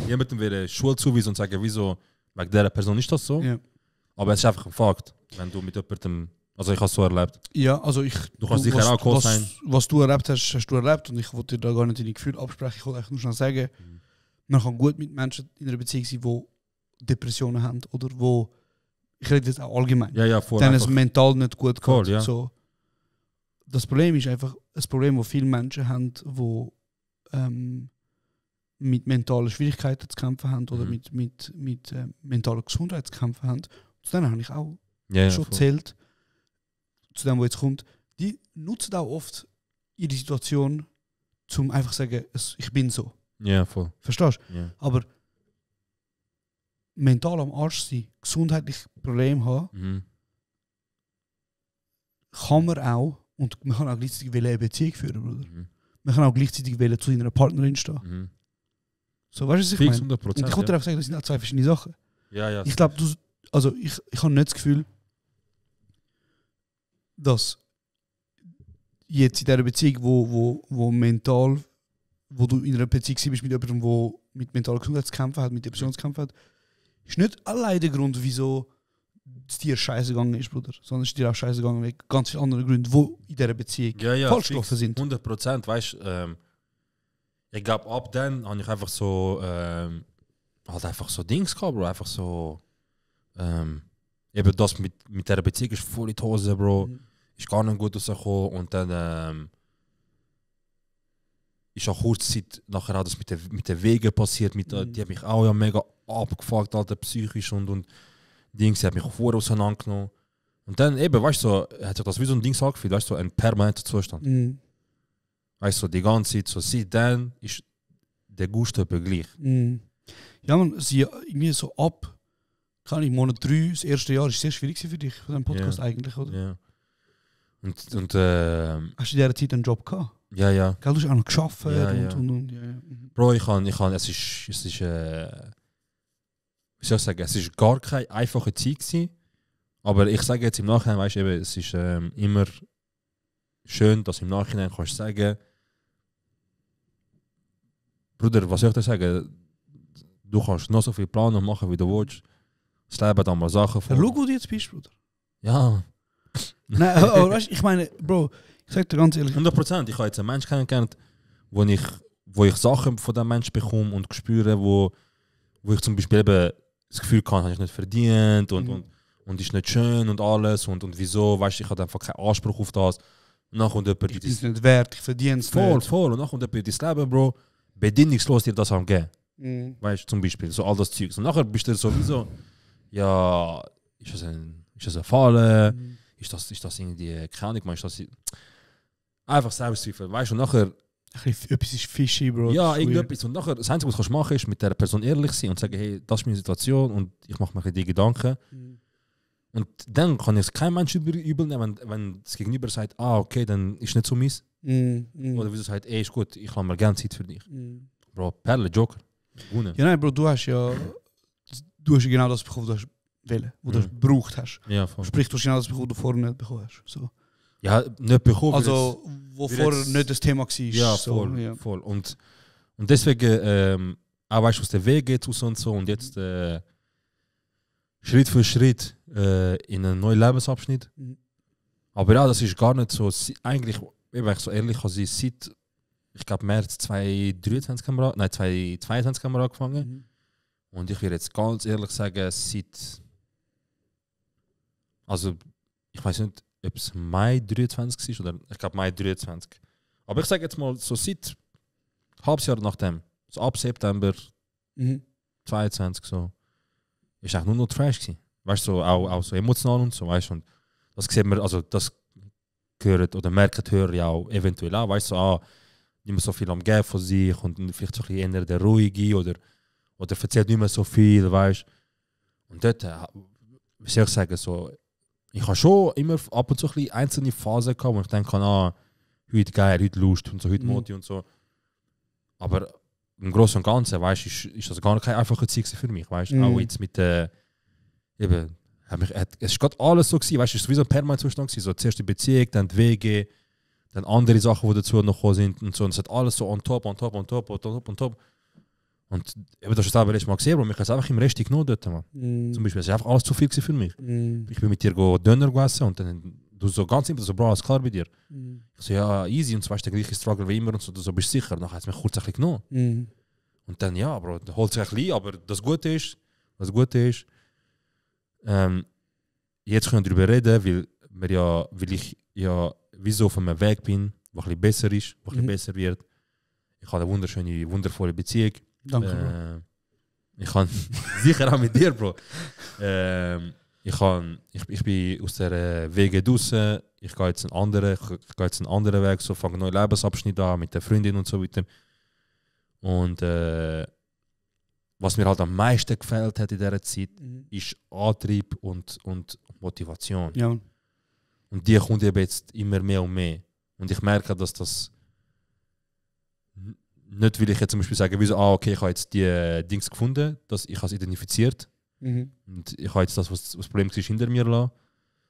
Niemandem wäre Schuld zuweisen und sagen, wieso, wegen dieser Person ist das so. Ja. Aber es ist einfach ein Fakt, wenn du mit jemandem, also ich habe es so erlebt. Ja, also Du kannst sicher auch cool sein. Was du erlebt hast, hast du erlebt und ich wollte dir da gar nicht deine Gefühle absprechen. Ich wollte eigentlich nur schnell sagen, man kann gut mit Menschen in einer Beziehung sein, die Depressionen haben oder wo, ich rede jetzt auch allgemein, Ja, voll denen es einfach. mental nicht gut geht. Voll, ja. So. Das Problem ist einfach ein Problem, das viele Menschen haben, die mit mentalen Schwierigkeiten zu kämpfen haben oder mit mentaler Gesundheit zu kämpfen haben. Zu denen habe ich auch schon voll. gezählt, zu dem, was jetzt kommt. Die nutzen auch oft ihre Situation, um einfach zu sagen, ich bin so. Ja, voll. Verstehst du? Ja. Aber mental am Arsch sein, gesundheitliche Probleme haben, kann man auch, und man kann auch gleichzeitig eine Beziehung führen, Bruder. Man kann auch gleichzeitig zu seiner Partnerin stehen. So, weißt du, was ich Fix meine? 100%. Und ich wollte einfach sagen, das sind auch zwei verschiedene Sachen. Ja. Ich glaube, ich habe nicht das Gefühl, dass jetzt in dieser Beziehung, wo mental, wo du in einer Beziehung bist mit jemandem, der mit mentaler Gesundheit zu kämpfen hat, mit Depressionen zu kämpfen hat, ist nicht allein der Grund, wieso es dir scheiße gegangen ist, Bruder, sondern es ist dir auch scheiße gegangen wegen ganz vielen anderen Gründen, die in dieser Beziehung falsch gelaufen sind. 100%, weißt du, ich glaube, ab dann habe ich einfach so, halt einfach so Dings gehabt, Bro, einfach so, eben das mit dieser Beziehung ist voll in die Hose, Bro, ist gar nicht gut rausgekommen und dann ist auch kurze Zeit nachher auch das mit den Wegen passiert, die hat mich auch ja mega abgefuckt, Alter, psychisch und Dings, die hat mich auch vorher auseinandergenommen. Und dann eben, weißt du, so, hat sich das wie so ein Ding angefühlt, weißt du, so ein permanenter Zustand. Weißt du, so, die ganze Zeit, so seitdem ist der Gusto gleich. Ja, man, sie irgendwie so ab, kann ich Monat 3, das erste Jahr, ist sehr schwierig für dich, für den Podcast eigentlich, oder? Ja. Und hast du in dieser Zeit einen Job gehabt? Ja. Gell, du hast auch noch geschafft und. Bro, ich kann, es ist wie soll ich sagen, es ist gar keine einfache Zeit gewesen, aber ich sage jetzt im Nachhinein, weißt du, es ist immer schön, dass im Nachhinein kannst du sagen, Bruder, was soll ich dir sagen? Du kannst noch so viel planen und machen, wie du willst. Das Leben hat mal Sachen Ja, schau, wo du jetzt bist, Bruder. Ja. Nein, aber weißt, ich meine, Bro, ich sag dir ganz ehrlich. 100%. Ich habe jetzt einen Menschen kennengelernt, wo ich Sachen von diesem Menschen bekomme und spüre, wo ich zum Beispiel eben das Gefühl kann, habe ich nicht verdient und ist nicht schön und alles und wieso, weißt du, ich habe einfach keinen Anspruch auf das. Und dann kommt jemand, Ich bin es nicht wert, ich verdiene es nicht. Voll. Und dann kommt jemand ins Leben, Bro, bedingungslos dir das am geben. Mhm. Weißt du, zum Beispiel, so all das Zeug. Und nachher bist du sowieso, ja, ist das ein Falle? Ist das irgendwie, keine Ahnung, man, ist das einfach Selbstzweifel, weißt du, und nachher Etwas ist fishy, Bro. ja, irgendetwas. Und nachher, das Einzige, was du machen kannst, ist mit der Person ehrlich sein und sagen, hey, das ist meine Situation und ich mache mir die Gedanken. Und dann kann ich es kein Mensch übel nehmen, wenn das Gegenüber sagt, okay, dann ist nicht so mies. Oder wie du sagst, ey, ist gut, ich habe mal gerne Zeit für dich. Bro, Perle, Joker. Gune. Ja, nein, Bro, du hast ja genau das bekommen, was du wollen, wo du gebraucht hast. Ja, voll. Sprich, du hast genau das bekommen, was du vorher nicht bekommen hast. So. Ja, nicht bekommen. Also, wo vorher nicht das Thema war. Ja, so, voll. ja. Voll. Und deswegen, auch weißt du, was der Weg geht und so. Und jetzt Schritt für Schritt in einen neuen Lebensabschnitt. Aber ja, das ist gar nicht so. Eigentlich, wenn ich so ehrlich kann sein, seit, ich glaube, März 2022 haben wir angefangen. Und ich will jetzt ganz ehrlich sagen, also, ich weiß nicht, ob es Mai 23 ist oder ich glaube Mai 23. Aber ich sage jetzt mal, so seit halbes Jahr nachdem, so ab September 22 so, ist eigentlich nur noch Trash gewesen. Weißt du, so, auch so emotional und so, weißt du. Und das sieht man, also das gehört oder merken die Hörer ja auch eventuell auch, weißt du, nicht mehr so viel am Geben von sich und vielleicht so ein bisschen eher der Ruhige oder erzählt nicht mehr so viel, weißt du. Und dort, wie soll ich sagen, so, ich habe schon immer ab und zu ein bisschen einzelne Phasen gehabt, wo ich denke, heute geil, heute Lust und so, heute Moti und so. Aber im Großen und Ganzen, weißt du, ist das gar keine einfache Zeit für mich, weißt du. Auch jetzt mit eben, es ist gerade alles so gewesen, weißt du, es ist wie so ein Permanentzustand gewesen, so zuerst die Beziehung, dann die Wege, dann andere Sachen, die dazu noch gekommen sind und so. Und es hat alles so on top. Und eben, das hast du selber letztes Mal gesehen, Bro, mich hat es einfach im Rest genommen dort, man. Zum Beispiel, es war einfach alles zu viel für mich. Ich bin mit dir Döner gegessen und dann du so ganz simpel, so, Bro, alles klar bei dir. Ich so, ja, easy, und zwar ist der gleiche Struggle wie immer und so, du so, bist sicher. Dann hat es mich kurz ein bisschen genommen. Und dann, ja, Bro, da holt es ein bisschen, aber das Gute ist, jetzt können wir darüber reden, weil ich ja wie so auf einem Weg bin, der ein bisschen besser ist, der ein bisschen besser wird. Ich habe eine wunderschöne, wundervolle Beziehung. Danke, ich kann sicher auch mit dir, Bro. Ich bin aus der Wege draussen. Ich gehe jetzt einen anderen Weg, so fange einen neuen Lebensabschnitt an mit der Freundin und so weiter. Und was mir halt am meisten gefällt hat in dieser Zeit, ist Antrieb und Motivation. Ja. Und die kommt eben jetzt immer mehr und mehr. Und ich merke, dass das nicht, will ich jetzt zum Beispiel sagen, wieso, okay, ich habe jetzt die Dings gefunden, dass ich es identifiziert. Und ich habe jetzt das, was das Problem ist, hinter mir lassen.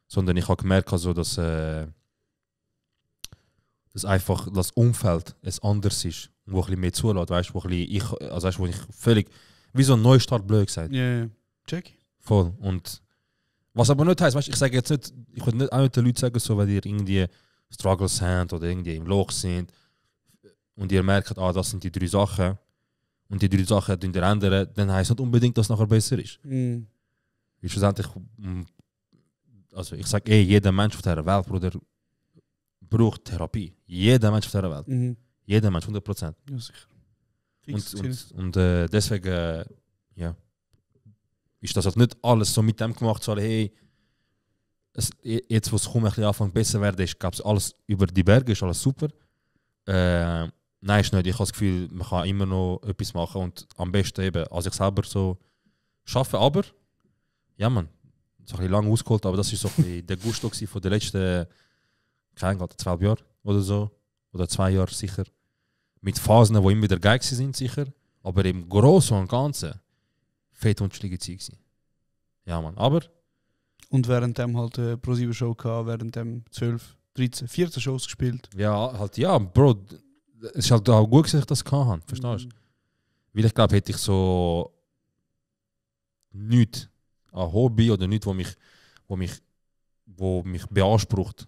Sondern ich habe gemerkt, also, dass einfach das Umfeld es anders ist. Und wo ein bisschen mehr zulässt, weißt du, wo ich völlig, wie so ein Neustart blöd gesagt. Ja, check. Voll. Und was aber nicht heisst, weißt du, ich sage jetzt nicht, ich will nicht auch nicht den Leuten sagen, so, wenn ihr irgendwie Struggles habt oder irgendwie im Loch sind und ihr merkt, das sind die 3 Sachen und die 3 Sachen die ihr ändern, dann heisst nicht unbedingt, dass es nachher besser ist. Weil schlussendlich, also ich sage jeder Mensch auf dieser Welt, Bruder, braucht Therapie. Jeder Mensch auf dieser Welt. Jeder Mensch, 100%. Ja, sicher. Und deswegen, ja, ist das halt nicht alles so mit dem gemacht, so, hey, jetzt, wo es kommt, ein bisschen anfängt besser zu werden, ist, glaube ich, alles über die Berge, ist alles super. Nein, ist nicht. Ich habe das Gefühl, man kann immer noch etwas machen und am besten eben, als ich selber so arbeite, aber, ja man, so ein bisschen lang ausgeholt, aber das war so ein bisschen der Gusto von den letzten, keine Ahnung, 12 Jahren oder so, oder 2 Jahre sicher. Mit Phasen, die immer wieder geil sind, sicher, aber im Großen und Ganzen fett und schläge Zeit gewesen. Ja, Mann, aber... Und während dem halt eine ProSieben Show gehabt, während dem 12 13, 14 Shows gespielt. Ja, halt, ja, Bro, es ist halt auch gut, dass ich das kann, verstehst du? Weil ich glaube, hätte ich so nichts, ein Hobby oder nichts, wo mich beansprucht.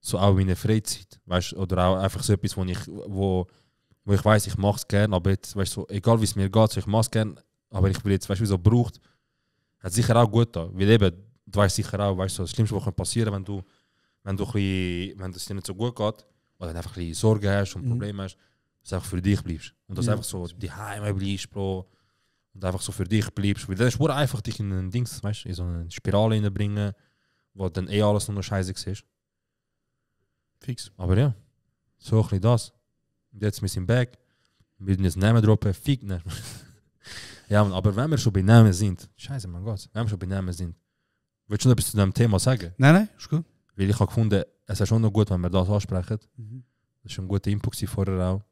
So auch in der Freizeit, weißt, oder auch einfach so etwas, wo ich weiß, ich mache es gerne, aber jetzt, weißt, so, egal wie es mir geht, so, ich mache es gerne, aber ich will jetzt, weißt du, wie so braucht, hat sicher auch gut da, weil eben, du weißt sicher auch, weißt, so, das Schlimmste, was passieren kann, wenn es dir nicht so gut geht, oder wenn du einfach ein bisschen Sorgen hast und Probleme hast, dass du einfach für dich bleibst. Und dass du einfach so die Heime bleibst, Bro, und einfach so für dich bleibst, weil das ist einfach dich in ein Dings, weißt, in so eine Spirale hineinbringen, wo dann alles nur noch scheiße ist. Fix. Aber ja, so ein bisschen das. Und jetzt wir sind back. Wir müssen jetzt Namen droppen, fick nicht. Ja, aber wenn wir schon bei Namen sind, scheiße, mein Gott, wenn wir schon bei Namen sind, willst du noch etwas zu dem Thema sagen? Nein, ist gut. Weil ich habe gefunden, es ist schon noch gut, wenn wir das ansprechen. Das war ein guter Input vorher auch.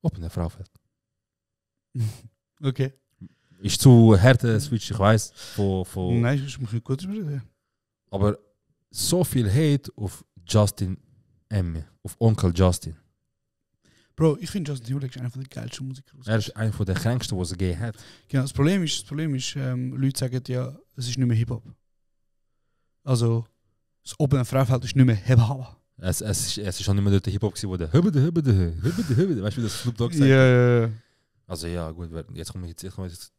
Ob eine Frau fällt. Okay. Ist zu härter Switch, ich weiß. Nein, ich muss gut überreden. Aber so viel Hate auf Justin M. Auf Onkel Justin. Bro, ich finde Justin Timberlake ist einer der geilsten Musiker. Er ist einer der kränksten, was er gegeben hat. Genau, das Problem ist Leute sagen ja, es ist nicht mehr Hip-Hop. Also, das Open Frau fällt ist nicht mehr Hip-Hop. Es ist schon nicht mehr der Hip-Hop gewesen, wo der Hübbe, weißt du, wie das Snoop Dogg sagt? Ja. Also ja, gut, jetzt kommen jetzt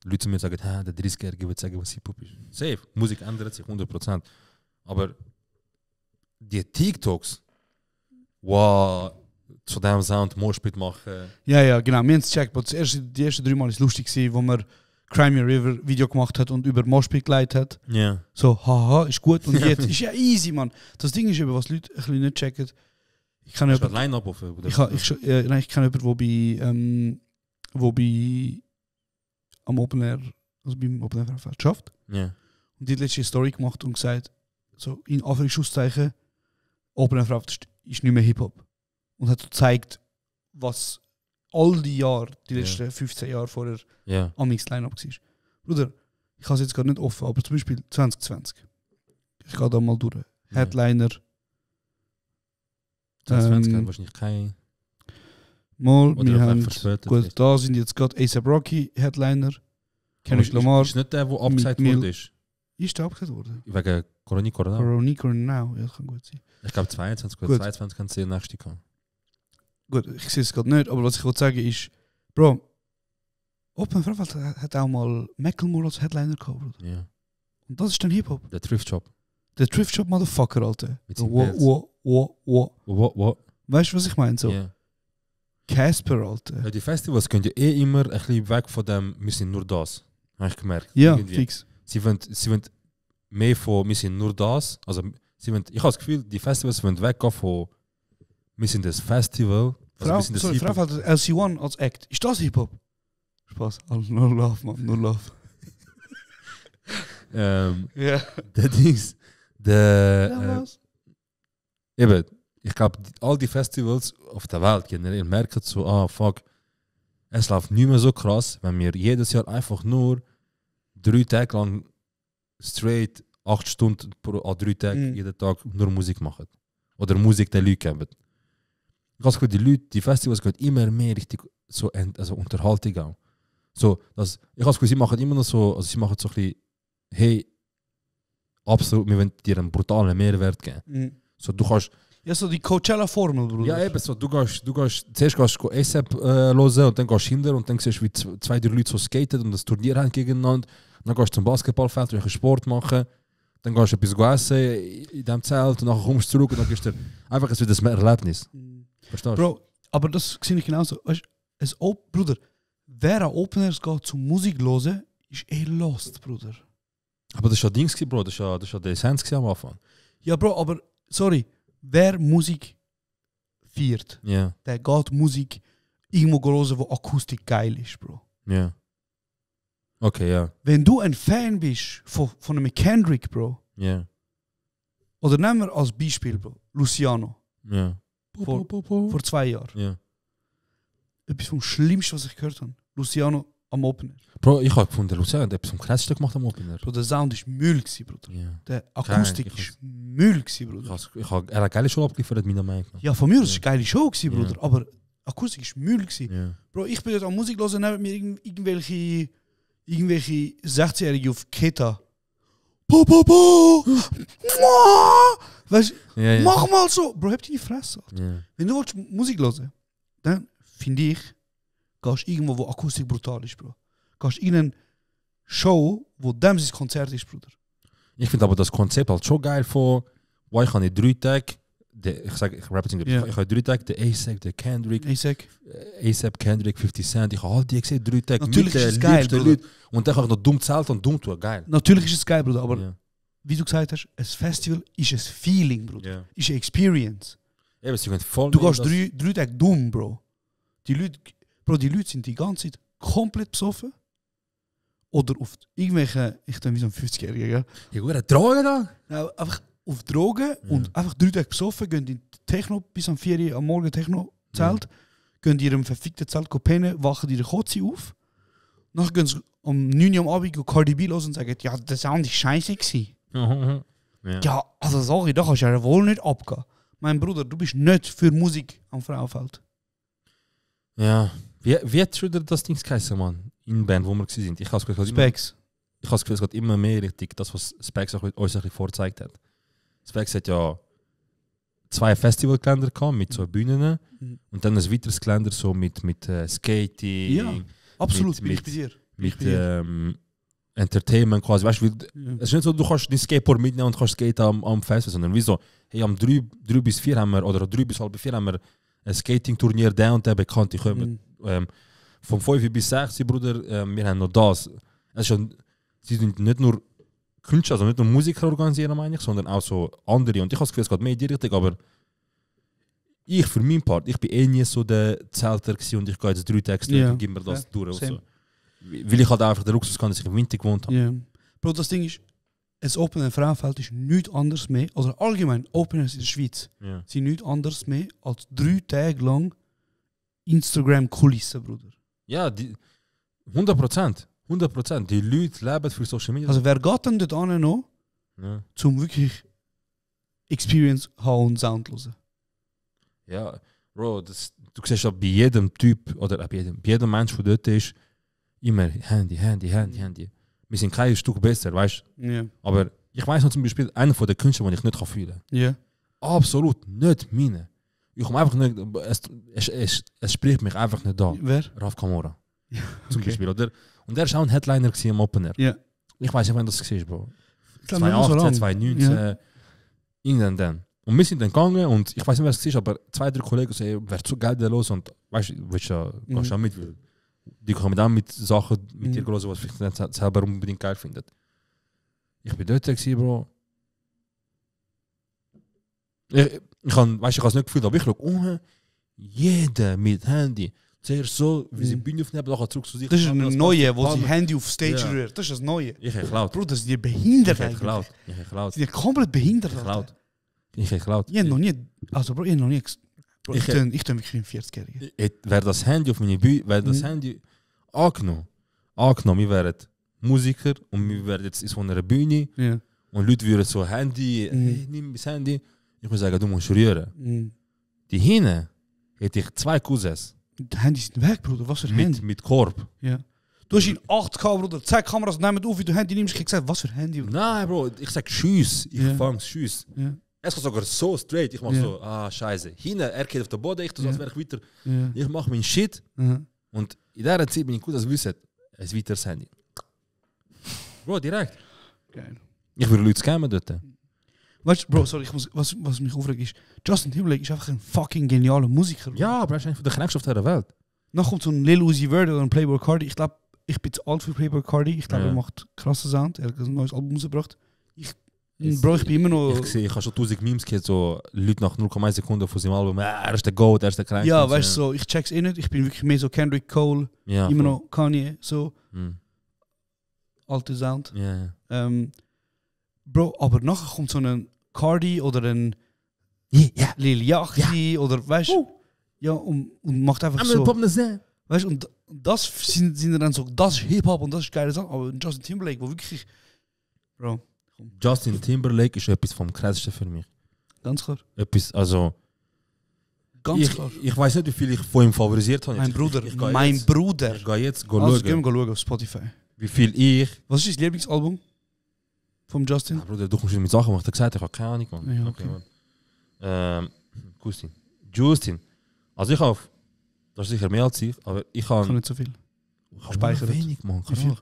Leute zu mir und sagen, der 30-Jährige wird sagen, was Hip-Hop ist. Safe, Musik ändert sich 100%. Aber die TikToks, wow, zu dem Sound Moshpit machen. Ja, genau, wir haben es gecheckt, aber die ersten 3 Mal war es lustig, wo man Crimea River Video gemacht hat und über Moshpit geleitet hat. Ja. So, haha, ist gut. Und jetzt ist ja easy, Mann. Das Ding ist eben, was Leute ein bisschen nicht checken. Ich kann jemanden... Line-Up auf? Ich kann jemanden, wo bei am Open Air, also beim Open Air Fest schafft. Ja. Und die hat letzte Story gemacht und gesagt, so in Anführungszeichen, Open Air Fest ist nicht mehr Hip-Hop. Und hat gezeigt, was all die Jahre, die letzten 15 Jahre vorher am Mix-Line-Up war. Bruder, ich habe es jetzt gerade nicht offen, aber zum Beispiel 2020. Ich gehe da mal durch. Headliner. 2020 hat wahrscheinlich kein... Mal, wir haben... Gut, da sind jetzt gerade A$AP Rocky, Headliner. Kendrick Lamar. Ist nicht der, der abgesagt wurde? Ist der abgesagt worden? Wegen Corona? Now, ja, das kann gut sein. Ich glaube 22 oder 22 kann es den nächsten kommen. Gut, ich sehe es gerade nicht, aber was ich wollte sagen ist, Bro, Open Frauenfeld hat auch mal Macklemore als Headliner gehabt, Bro. Ja. Und das ist dann Hip-Hop. Der Thrift Shop. Der Thrift Shop Motherfucker, Alter. Wo. Weißt du, was ich meine? So. Yeah. Casper, Alter. Ja, die Festivals können ja immer ein bisschen weg von dem, wir sind nur das. Habe ich gemerkt. Ja, irgendwie. fix. Sie wollen mehr von, wir sind nur das. Also, ich habe das Gefühl, die Festivals wollen weggehen von, wir sind das Festival. Also Frau hat LC1 als Act. Ist das Hip-Hop? Spaß. Nur Love, Mann. Nur Love. Ja. Der Dings. Eben, ich glaube, all die Festivals auf der Welt generell merken so, fuck, es läuft nicht mehr so krass, wenn wir jedes Jahr einfach nur 3 Tage lang straight 8 Stunden an 3 Tagen jeden Tag nur Musik machen. Oder Musik den Leuten geben. Ich habe das Gefühl, die Festivals gehen immer mehr richtig so also Unterhaltung auch. So, ich habe das Gefühl, sie machen immer noch so, also sie machen so ein bisschen, hey, absolut, wir wollen dir einen brutalen Mehrwert geben. So, du kannst... Ja, so die Coachella-Formel, Bruder. Ja, eben so, du gehst zuerst gehst du A$AP hören und dann gehst du hinter und dann siehst du, wie 2, 3 Leute so skaten und das Turnier haben gegeneinander. Dann gehst du zum Basketballfeld, du Sport machen. Dann gehst du etwas essen in diesem Zelt und dann kommst du zurück und dann gehst du einfach wieder das Erlebnis. Verstehst du? Bro, aber das sehe ich genauso. Weißt du, Bruder, wer an Openers geht zum Musik hören, ist lost, Bruder. Aber das war ja Dings, Bro, das war der Essenz am Anfang. Ja, Bro, aber, sorry, wer Musik feiert, der geht Musik irgendwo hören, wo Akustik geil ist, Bro. Ja. Okay, ja. Wenn du ein Fan bist von einem Kendrick, Bro. Ja. Oder nehmen wir als Beispiel, Bro, Luciano. Ja. Vor 2 Jahren. Ja. Etwas vom Schlimmsten, was ich gehört habe. Luciano am Opener. Bro, ich habe gefunden, Luzern hat etwas vom Krassesten gemacht am Opener. Bro, der Sound ist Müll gewesen, Bruder. Ja. Der Akustik ist Müll gewesen, Bruder. Er hat geile Show abgeliefert, meiner Meinung nach. Ja, von mir aus ist eine geile Show gewesen, Bruder. Ja. Aber Akustik ist Müll gewesen. Ja. Bro, ich bin jetzt an Musik hören, neben mir irgendwelche 16-Jährige auf Keta. Weißt du, Ja. mach mal so. Bro, hab deine Fresse. Ja. Wenn du willst Musik hören, dann finde ich, gehst irgendwo, wo Akustik brutal ist, Bro. Gehst in eine Show, wo dem sein Konzert ist, Bruder. Ich finde aber das Konzept halt schon geil von, wo ich habe in 3 Tage, ich rappe jetzt Ja. ich habe 3 Tage, der A$AP, der Kendrick, Ich sag, A$AP, Kendrick, 50 Cent, ich habe all die gesehen, 3 Tage, Natürlich mit ist es den geil, liebsten Bruder. Leuten. Und dann kann ich noch dumm zahlen und dumm tun, geil. natürlich ist es geil, Bruder, aber Ja. wie du gesagt hast, ein Festival ist ein Feeling, Bruder. Ja. Ist eine Experience. Eben, sie gehen voll Du mit gehst das- 3 Tage dumm, Bro. Die Leute sind die ganze Zeit komplett besoffen. Oder auf irgendwelche, ich denke wie so ein 50-Jähriger, gell? Ja gut, Drogen da? Nou, einfach auf Drogen und einfach 3 Tage besoffen, gehen in Techno bis am 4 Uhr am Morgen Techno-Zelt, gehen in ihrem verfickten Zelt pennen, wachen ihre Kotze auf. Nachher gehen sie um 9 Uhr am Abend Cardi B los und sagen, ja, der Sound ist scheiße gewesen. Ja. Ja, also sorry, da kannst du ja wohl nicht abgehen. Mein Bruder, du bist nicht für Musik am Frauenfeld. Ja. Wie hat schon das Ding geheißen, Mann? In Band, wo wir waren. Ich habe das Gefühl, Specs. es geht immer mehr richtig, das, was Specs uns ein bisschen vorgezeigt hat. Specs hat ja 2 Festivalgelände gehabt, mit so Bühnen und dann ein weiteres Gelände so mit Skating, Ja, absolut, bin ich mit- bei dir. mit Entertainment quasi. Weißt du, es ist nicht so, du kannst dein Skateboard mitnehmen und kannst skaten am Festival, sondern wie so, hey, am 3 bis 4 haben wir, oder 3 bis halb 4 haben wir ein Skating-Turnier, der und der bekannt. Die kommen von 5 bis 6, Bruder, wir haben noch das. Es ist schon, sie sind nicht nur Künstler, also nicht nur Musiker organisieren, meine ich, sondern auch so andere. Und ich habe das Gefühl, es geht mehr in die Richtung, aber ich für meinen Part, ich bin eh nie so der Zelter gewesen und ich gehe jetzt 3 Tage Ja. und gib mir das Ja, durch. same. Also. Weil ich halt einfach den Luxus kann, dass ich im Winter gewohnt habe. Ja. Bro, das Ding ist, ein Open Frauenfeld ist nichts anderes mehr, oder allgemein Openers in der Schweiz, Ja. sind nichts anderes mehr als 3 Tage lang Instagram-Kulissen, Bruder. Ja, 100%. 100%. Die Leute leben für Social Media. Also wer geht denn dort an noch, ja. zum wirklich Experience haben und Sound hören? Ja, Bro, du siehst ja bei jedem Typ oder bei jedem Mensch, der dort ist, immer Handy. Wir sind kein Stück besser, weißt du? Ja. Aber ich weiß noch zum Beispiel, einer von den Künstlern, den ich nicht fühlen kann. Ja. Absolut nicht meine. Ich komme einfach nicht, es spricht mich einfach nicht da. Wer? Raf Kamora. Ja, Zum okay. Beispiel, oder? Und der war auch ein Headliner im Opener. Ja. Ich weiß nicht, wann das war, Bro. Ich glaube, nicht so 2018, lang. 2019, Ja. irgendwann dann. Und wir sind dann gegangen und ich weiß nicht, wer es war, aber 2, 3 Kollegen sagen, wäre zu geil da los und weißt du, gehst ja mit, weil die kommen auch mit Sachen mit dir los, was ich nicht selber unbedingt geil finde. Ich bin dort gewesen, Bro. Ich habe es nicht gefühlt, aber ich schaue, jeder mit Handy. Zuerst so, wie sie die Bühne aufnehmen, nachher zurück zu sich. Das ist eine neue, wo sie Palme. Handy auf Stage Ja. rühren. Das ist das Neue. Ich habe geklaut. Bro, das sind die behindert Ich habe eigentlich. geklaut. Ich habe geklaut. Sie sind komplett behindert. Ich Alter. habe geklaut. Ich habe geklaut. Ich habe noch nie, also Bro, ich habe noch nie, Bro, ich Ich- tue wirklich ein 40-Jähriger. Wäre das Handy auf meine Bühne, wäre das Handy angenommen, wir wären Musiker und wir wären jetzt in so einer Bühne Ja. und Leute würden so Handy, hey, nimm mein Handy. Ich würde sagen, du musst rühren. Mhm. Die hinten hätte ich 2 Cousins Die Handys sind weg, Bruder. Was für Handy? mit Korb. Ja. Du hast in 8K, Bruder. 2 Kameras nehmen auf, wie du Handy nimmst. Ich habe gesagt, was für Handy? Nein, Bro, ich sag Tschüss. Ich Ja. fange Tschüss. Ja. Es geht sogar so straight. Ich mache Ja. so, scheiße. Hinten, er geht auf den Boden, ich tue so, als wäre ich weiter. Ja. Ich mache meinen Shit Mhm. und in dieser Zeit bin ich gut, als wissen, ein weiteres Handy. Bro, direkt. Geil. Ich würde Leute scammen dort. Weißt du, Bro, sorry, was mich aufregt ist, Justin Timberlake ist einfach ein fucking genialer Musiker. Ja, aber er ist einer der kränksten auf dieser Welt. Dann kommt so ein Lil Uzi Vert oder ein Playboy Cardi. Ich glaube, ich bin zu alt für Playboy Cardi. Ich glaube, Ja. er macht krassen Sound. Er hat ein neues Album rausgebracht. Bro, ich bin immer noch... Ich habe schon 1000 Memes gehört, so Leute nach 0,1 Sekunden von seinem Album, er ist der Goat, er ist der Kränkste. Ja, weißt du, so, ich check's eh nicht. Ich bin wirklich mehr so Kendrick Cole, Ja, immer voll. noch Kanye, so. Mhm. Alte Sound. Ja. Bro, aber nachher kommt so ein Cardi oder ein Ja. Lil Yachty oder weißt du, ja, und macht einfach so. Weißt du, und das sind dann so, das ist Hip-Hop und das ist geile Sache. Aber Justin Timberlake, wo wirklich. Bro. Justin Timberlake ist etwas vom Krassesten für mich. Ganz klar. Etwas, also. Ganz klar. Ich weiß nicht, wie viel ich von ihm favorisiert habe. Mein Bruder. Ich gehe jetzt also, schauen. gehen wir schauen auf Spotify. Wie viel ich. Was ist dein Lieblingsalbum? Vom Justin? Ja, Bruder, du kommst mit Sachen, was ich gesagt habe. Ich habe keine Ahnung, Mann. Ja, okay. Justin. Also ich habe. Das ist sicher mehr als ich, aber ich habe. Ich nicht so viel. Speichert. Wenig, Mann. Wie viel?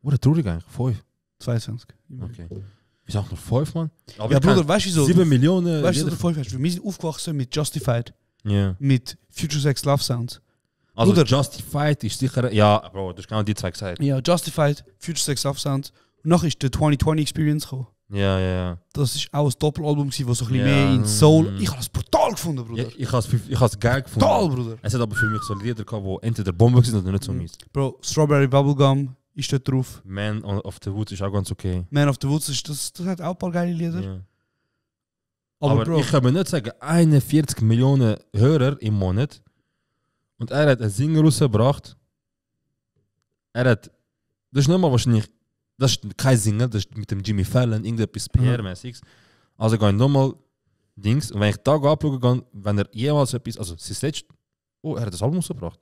Oder traurig eigentlich. 5. 22. Okay. Ich sag nur 5, Mann. Aber ja, Bruder, weißt du so? 7 Millionen. Weißt du, so 5 hast? Wir sind aufgewachsen mit Justified. Ja. Mit Future Sex Love Sounds. Also Bruder, Justified ist sicher. Ja, Bro, du hast genau die zwei gesagt. Ja, Justified, Future Sex Love Sounds. Und noch ist der 2020 Experience gekommen. Ja. Das ist auch ein Doppelalbum, das so ein bisschen mehr in Soul. Ich habe das brutal gefunden, Bruder. Ja, ich habe es geil gefunden. Brutal, Bruder. Es hat aber für mich so Lieder gehabt, die entweder Bombe sind oder nicht so mies. Bro, Strawberry Bubblegum ist dort drauf. Man of the Woods ist auch ganz okay. Man of the Woods, das hat auch ein paar geile Lieder. Ja. Aber Bro, ich kann mir nicht sagen, 41 Millionen Hörer im Monat und er hat einen Singer rausgebracht. Das ist nicht mal wahrscheinlich, das ist kein Singer, das ist mit dem Jimmy Fallon, irgendetwas PR-mäßiges. Also gehe ich nochmal Dings, und wenn ich da anschauen kann, wenn er jemals etwas, also sie letzte, er hat das Album rausgebracht.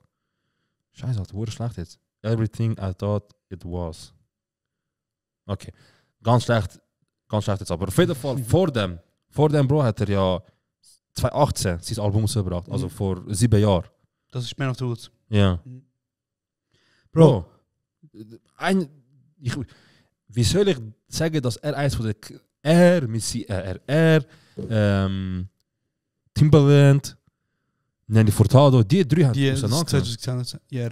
Scheiße, Alter, wurde schlecht jetzt. Everything I thought it was. Okay, ganz schlecht jetzt, aber auf jeden Fall vor dem Bro hat er ja 2018 sein Album rausgebracht, also vor 7 Jahren. das ist Man of the Woods. Ja. Bro. Wie soll ich sagen, dass er eins von der Timbaland, Nelly Furtado, die 3 haben Die auseinander. Ja,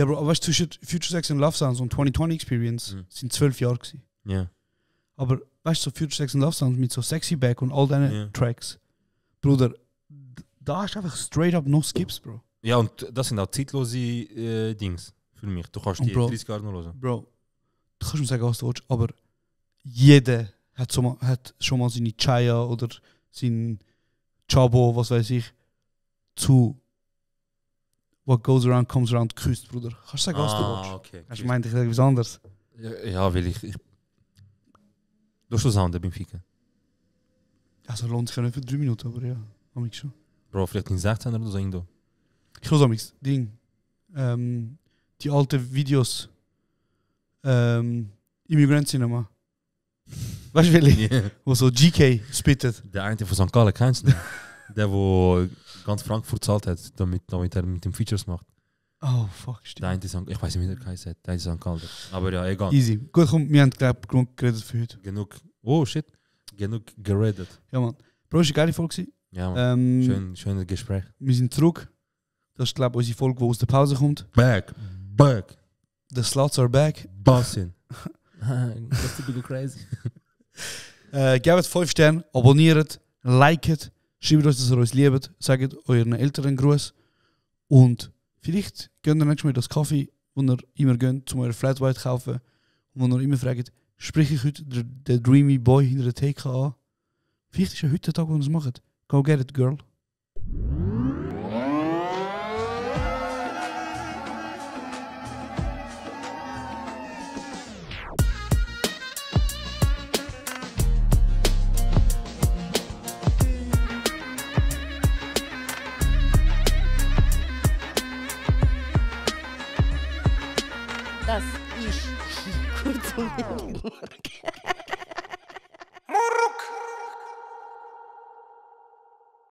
Bro, aber weißt du, zwischen Future Sex and Love Sounds und 2020 Experience sind 12 Jahre gewesen. Ja. Aber weißt du, so Future Sex and Love Sounds mit so Sexy Back und all deine Tracks, Bruder, da hast du einfach straight up noch Skips, Bro. Ja, und das sind auch zeitlose Dings für mich. Du kannst die 30 Jahre noch hören. Bro, du kannst mir sagen, was du willst, aber jeder hat schon mal seine Chaya oder sein Chabo, was weiß ich, zu What Goes Around Comes Around geküsst, Bruder. Kannst du sagen, was du willst? Okay. Hast du meint, ich sage etwas anderes? Ja, weil ich du hast das Sound beim Ficken. Also lohnt sich ja nicht für 3 Minuten, aber ja, amix schon. Bro, vielleicht in 16 oder so irgendwo. Ich höre amix, Ding. Die alten Videos. Immigrant Cinema. Weißt du, welche? Yeah. Wo so GK spittet. Der eine von St. Gallen, kennst du den? Der, der ganz Frankfurt zahlt hat, damit er mit dem Features macht. Oh, fuck, stimmt. Der eine St. Ich weiß nicht, wie der heißt. Der eine St. Gallen. Aber ja, egal. Easy. Gut, komm, wir haben genug geredet für heute. Genug. Oh, shit. Genug geredet. Ja, Mann. Bro, ist eine geile Folge. Ja, Mann. Schönes Gespräch. Wir sind zurück. Das ist, glaube ich, unsere Folge, die aus der Pause kommt. Back. The Sluts are back. Bossing. That's a bit crazy. Gebt 5 Sterne, abonniert, liket, schreibt uns, dass ihr uns liebt, sagt euren Eltern Gruß und vielleicht könnt ihr nächstes Mal das Kaffee, wo ihr immer gönnt, um eure Flat White zu kaufen und wo ihr immer fragt, spreche ich heute den Dreamy Boy hinter der Theke an? Vielleicht ist ja heute der Tag, wo ihr es macht. Go get it, girl. Das ist kurz und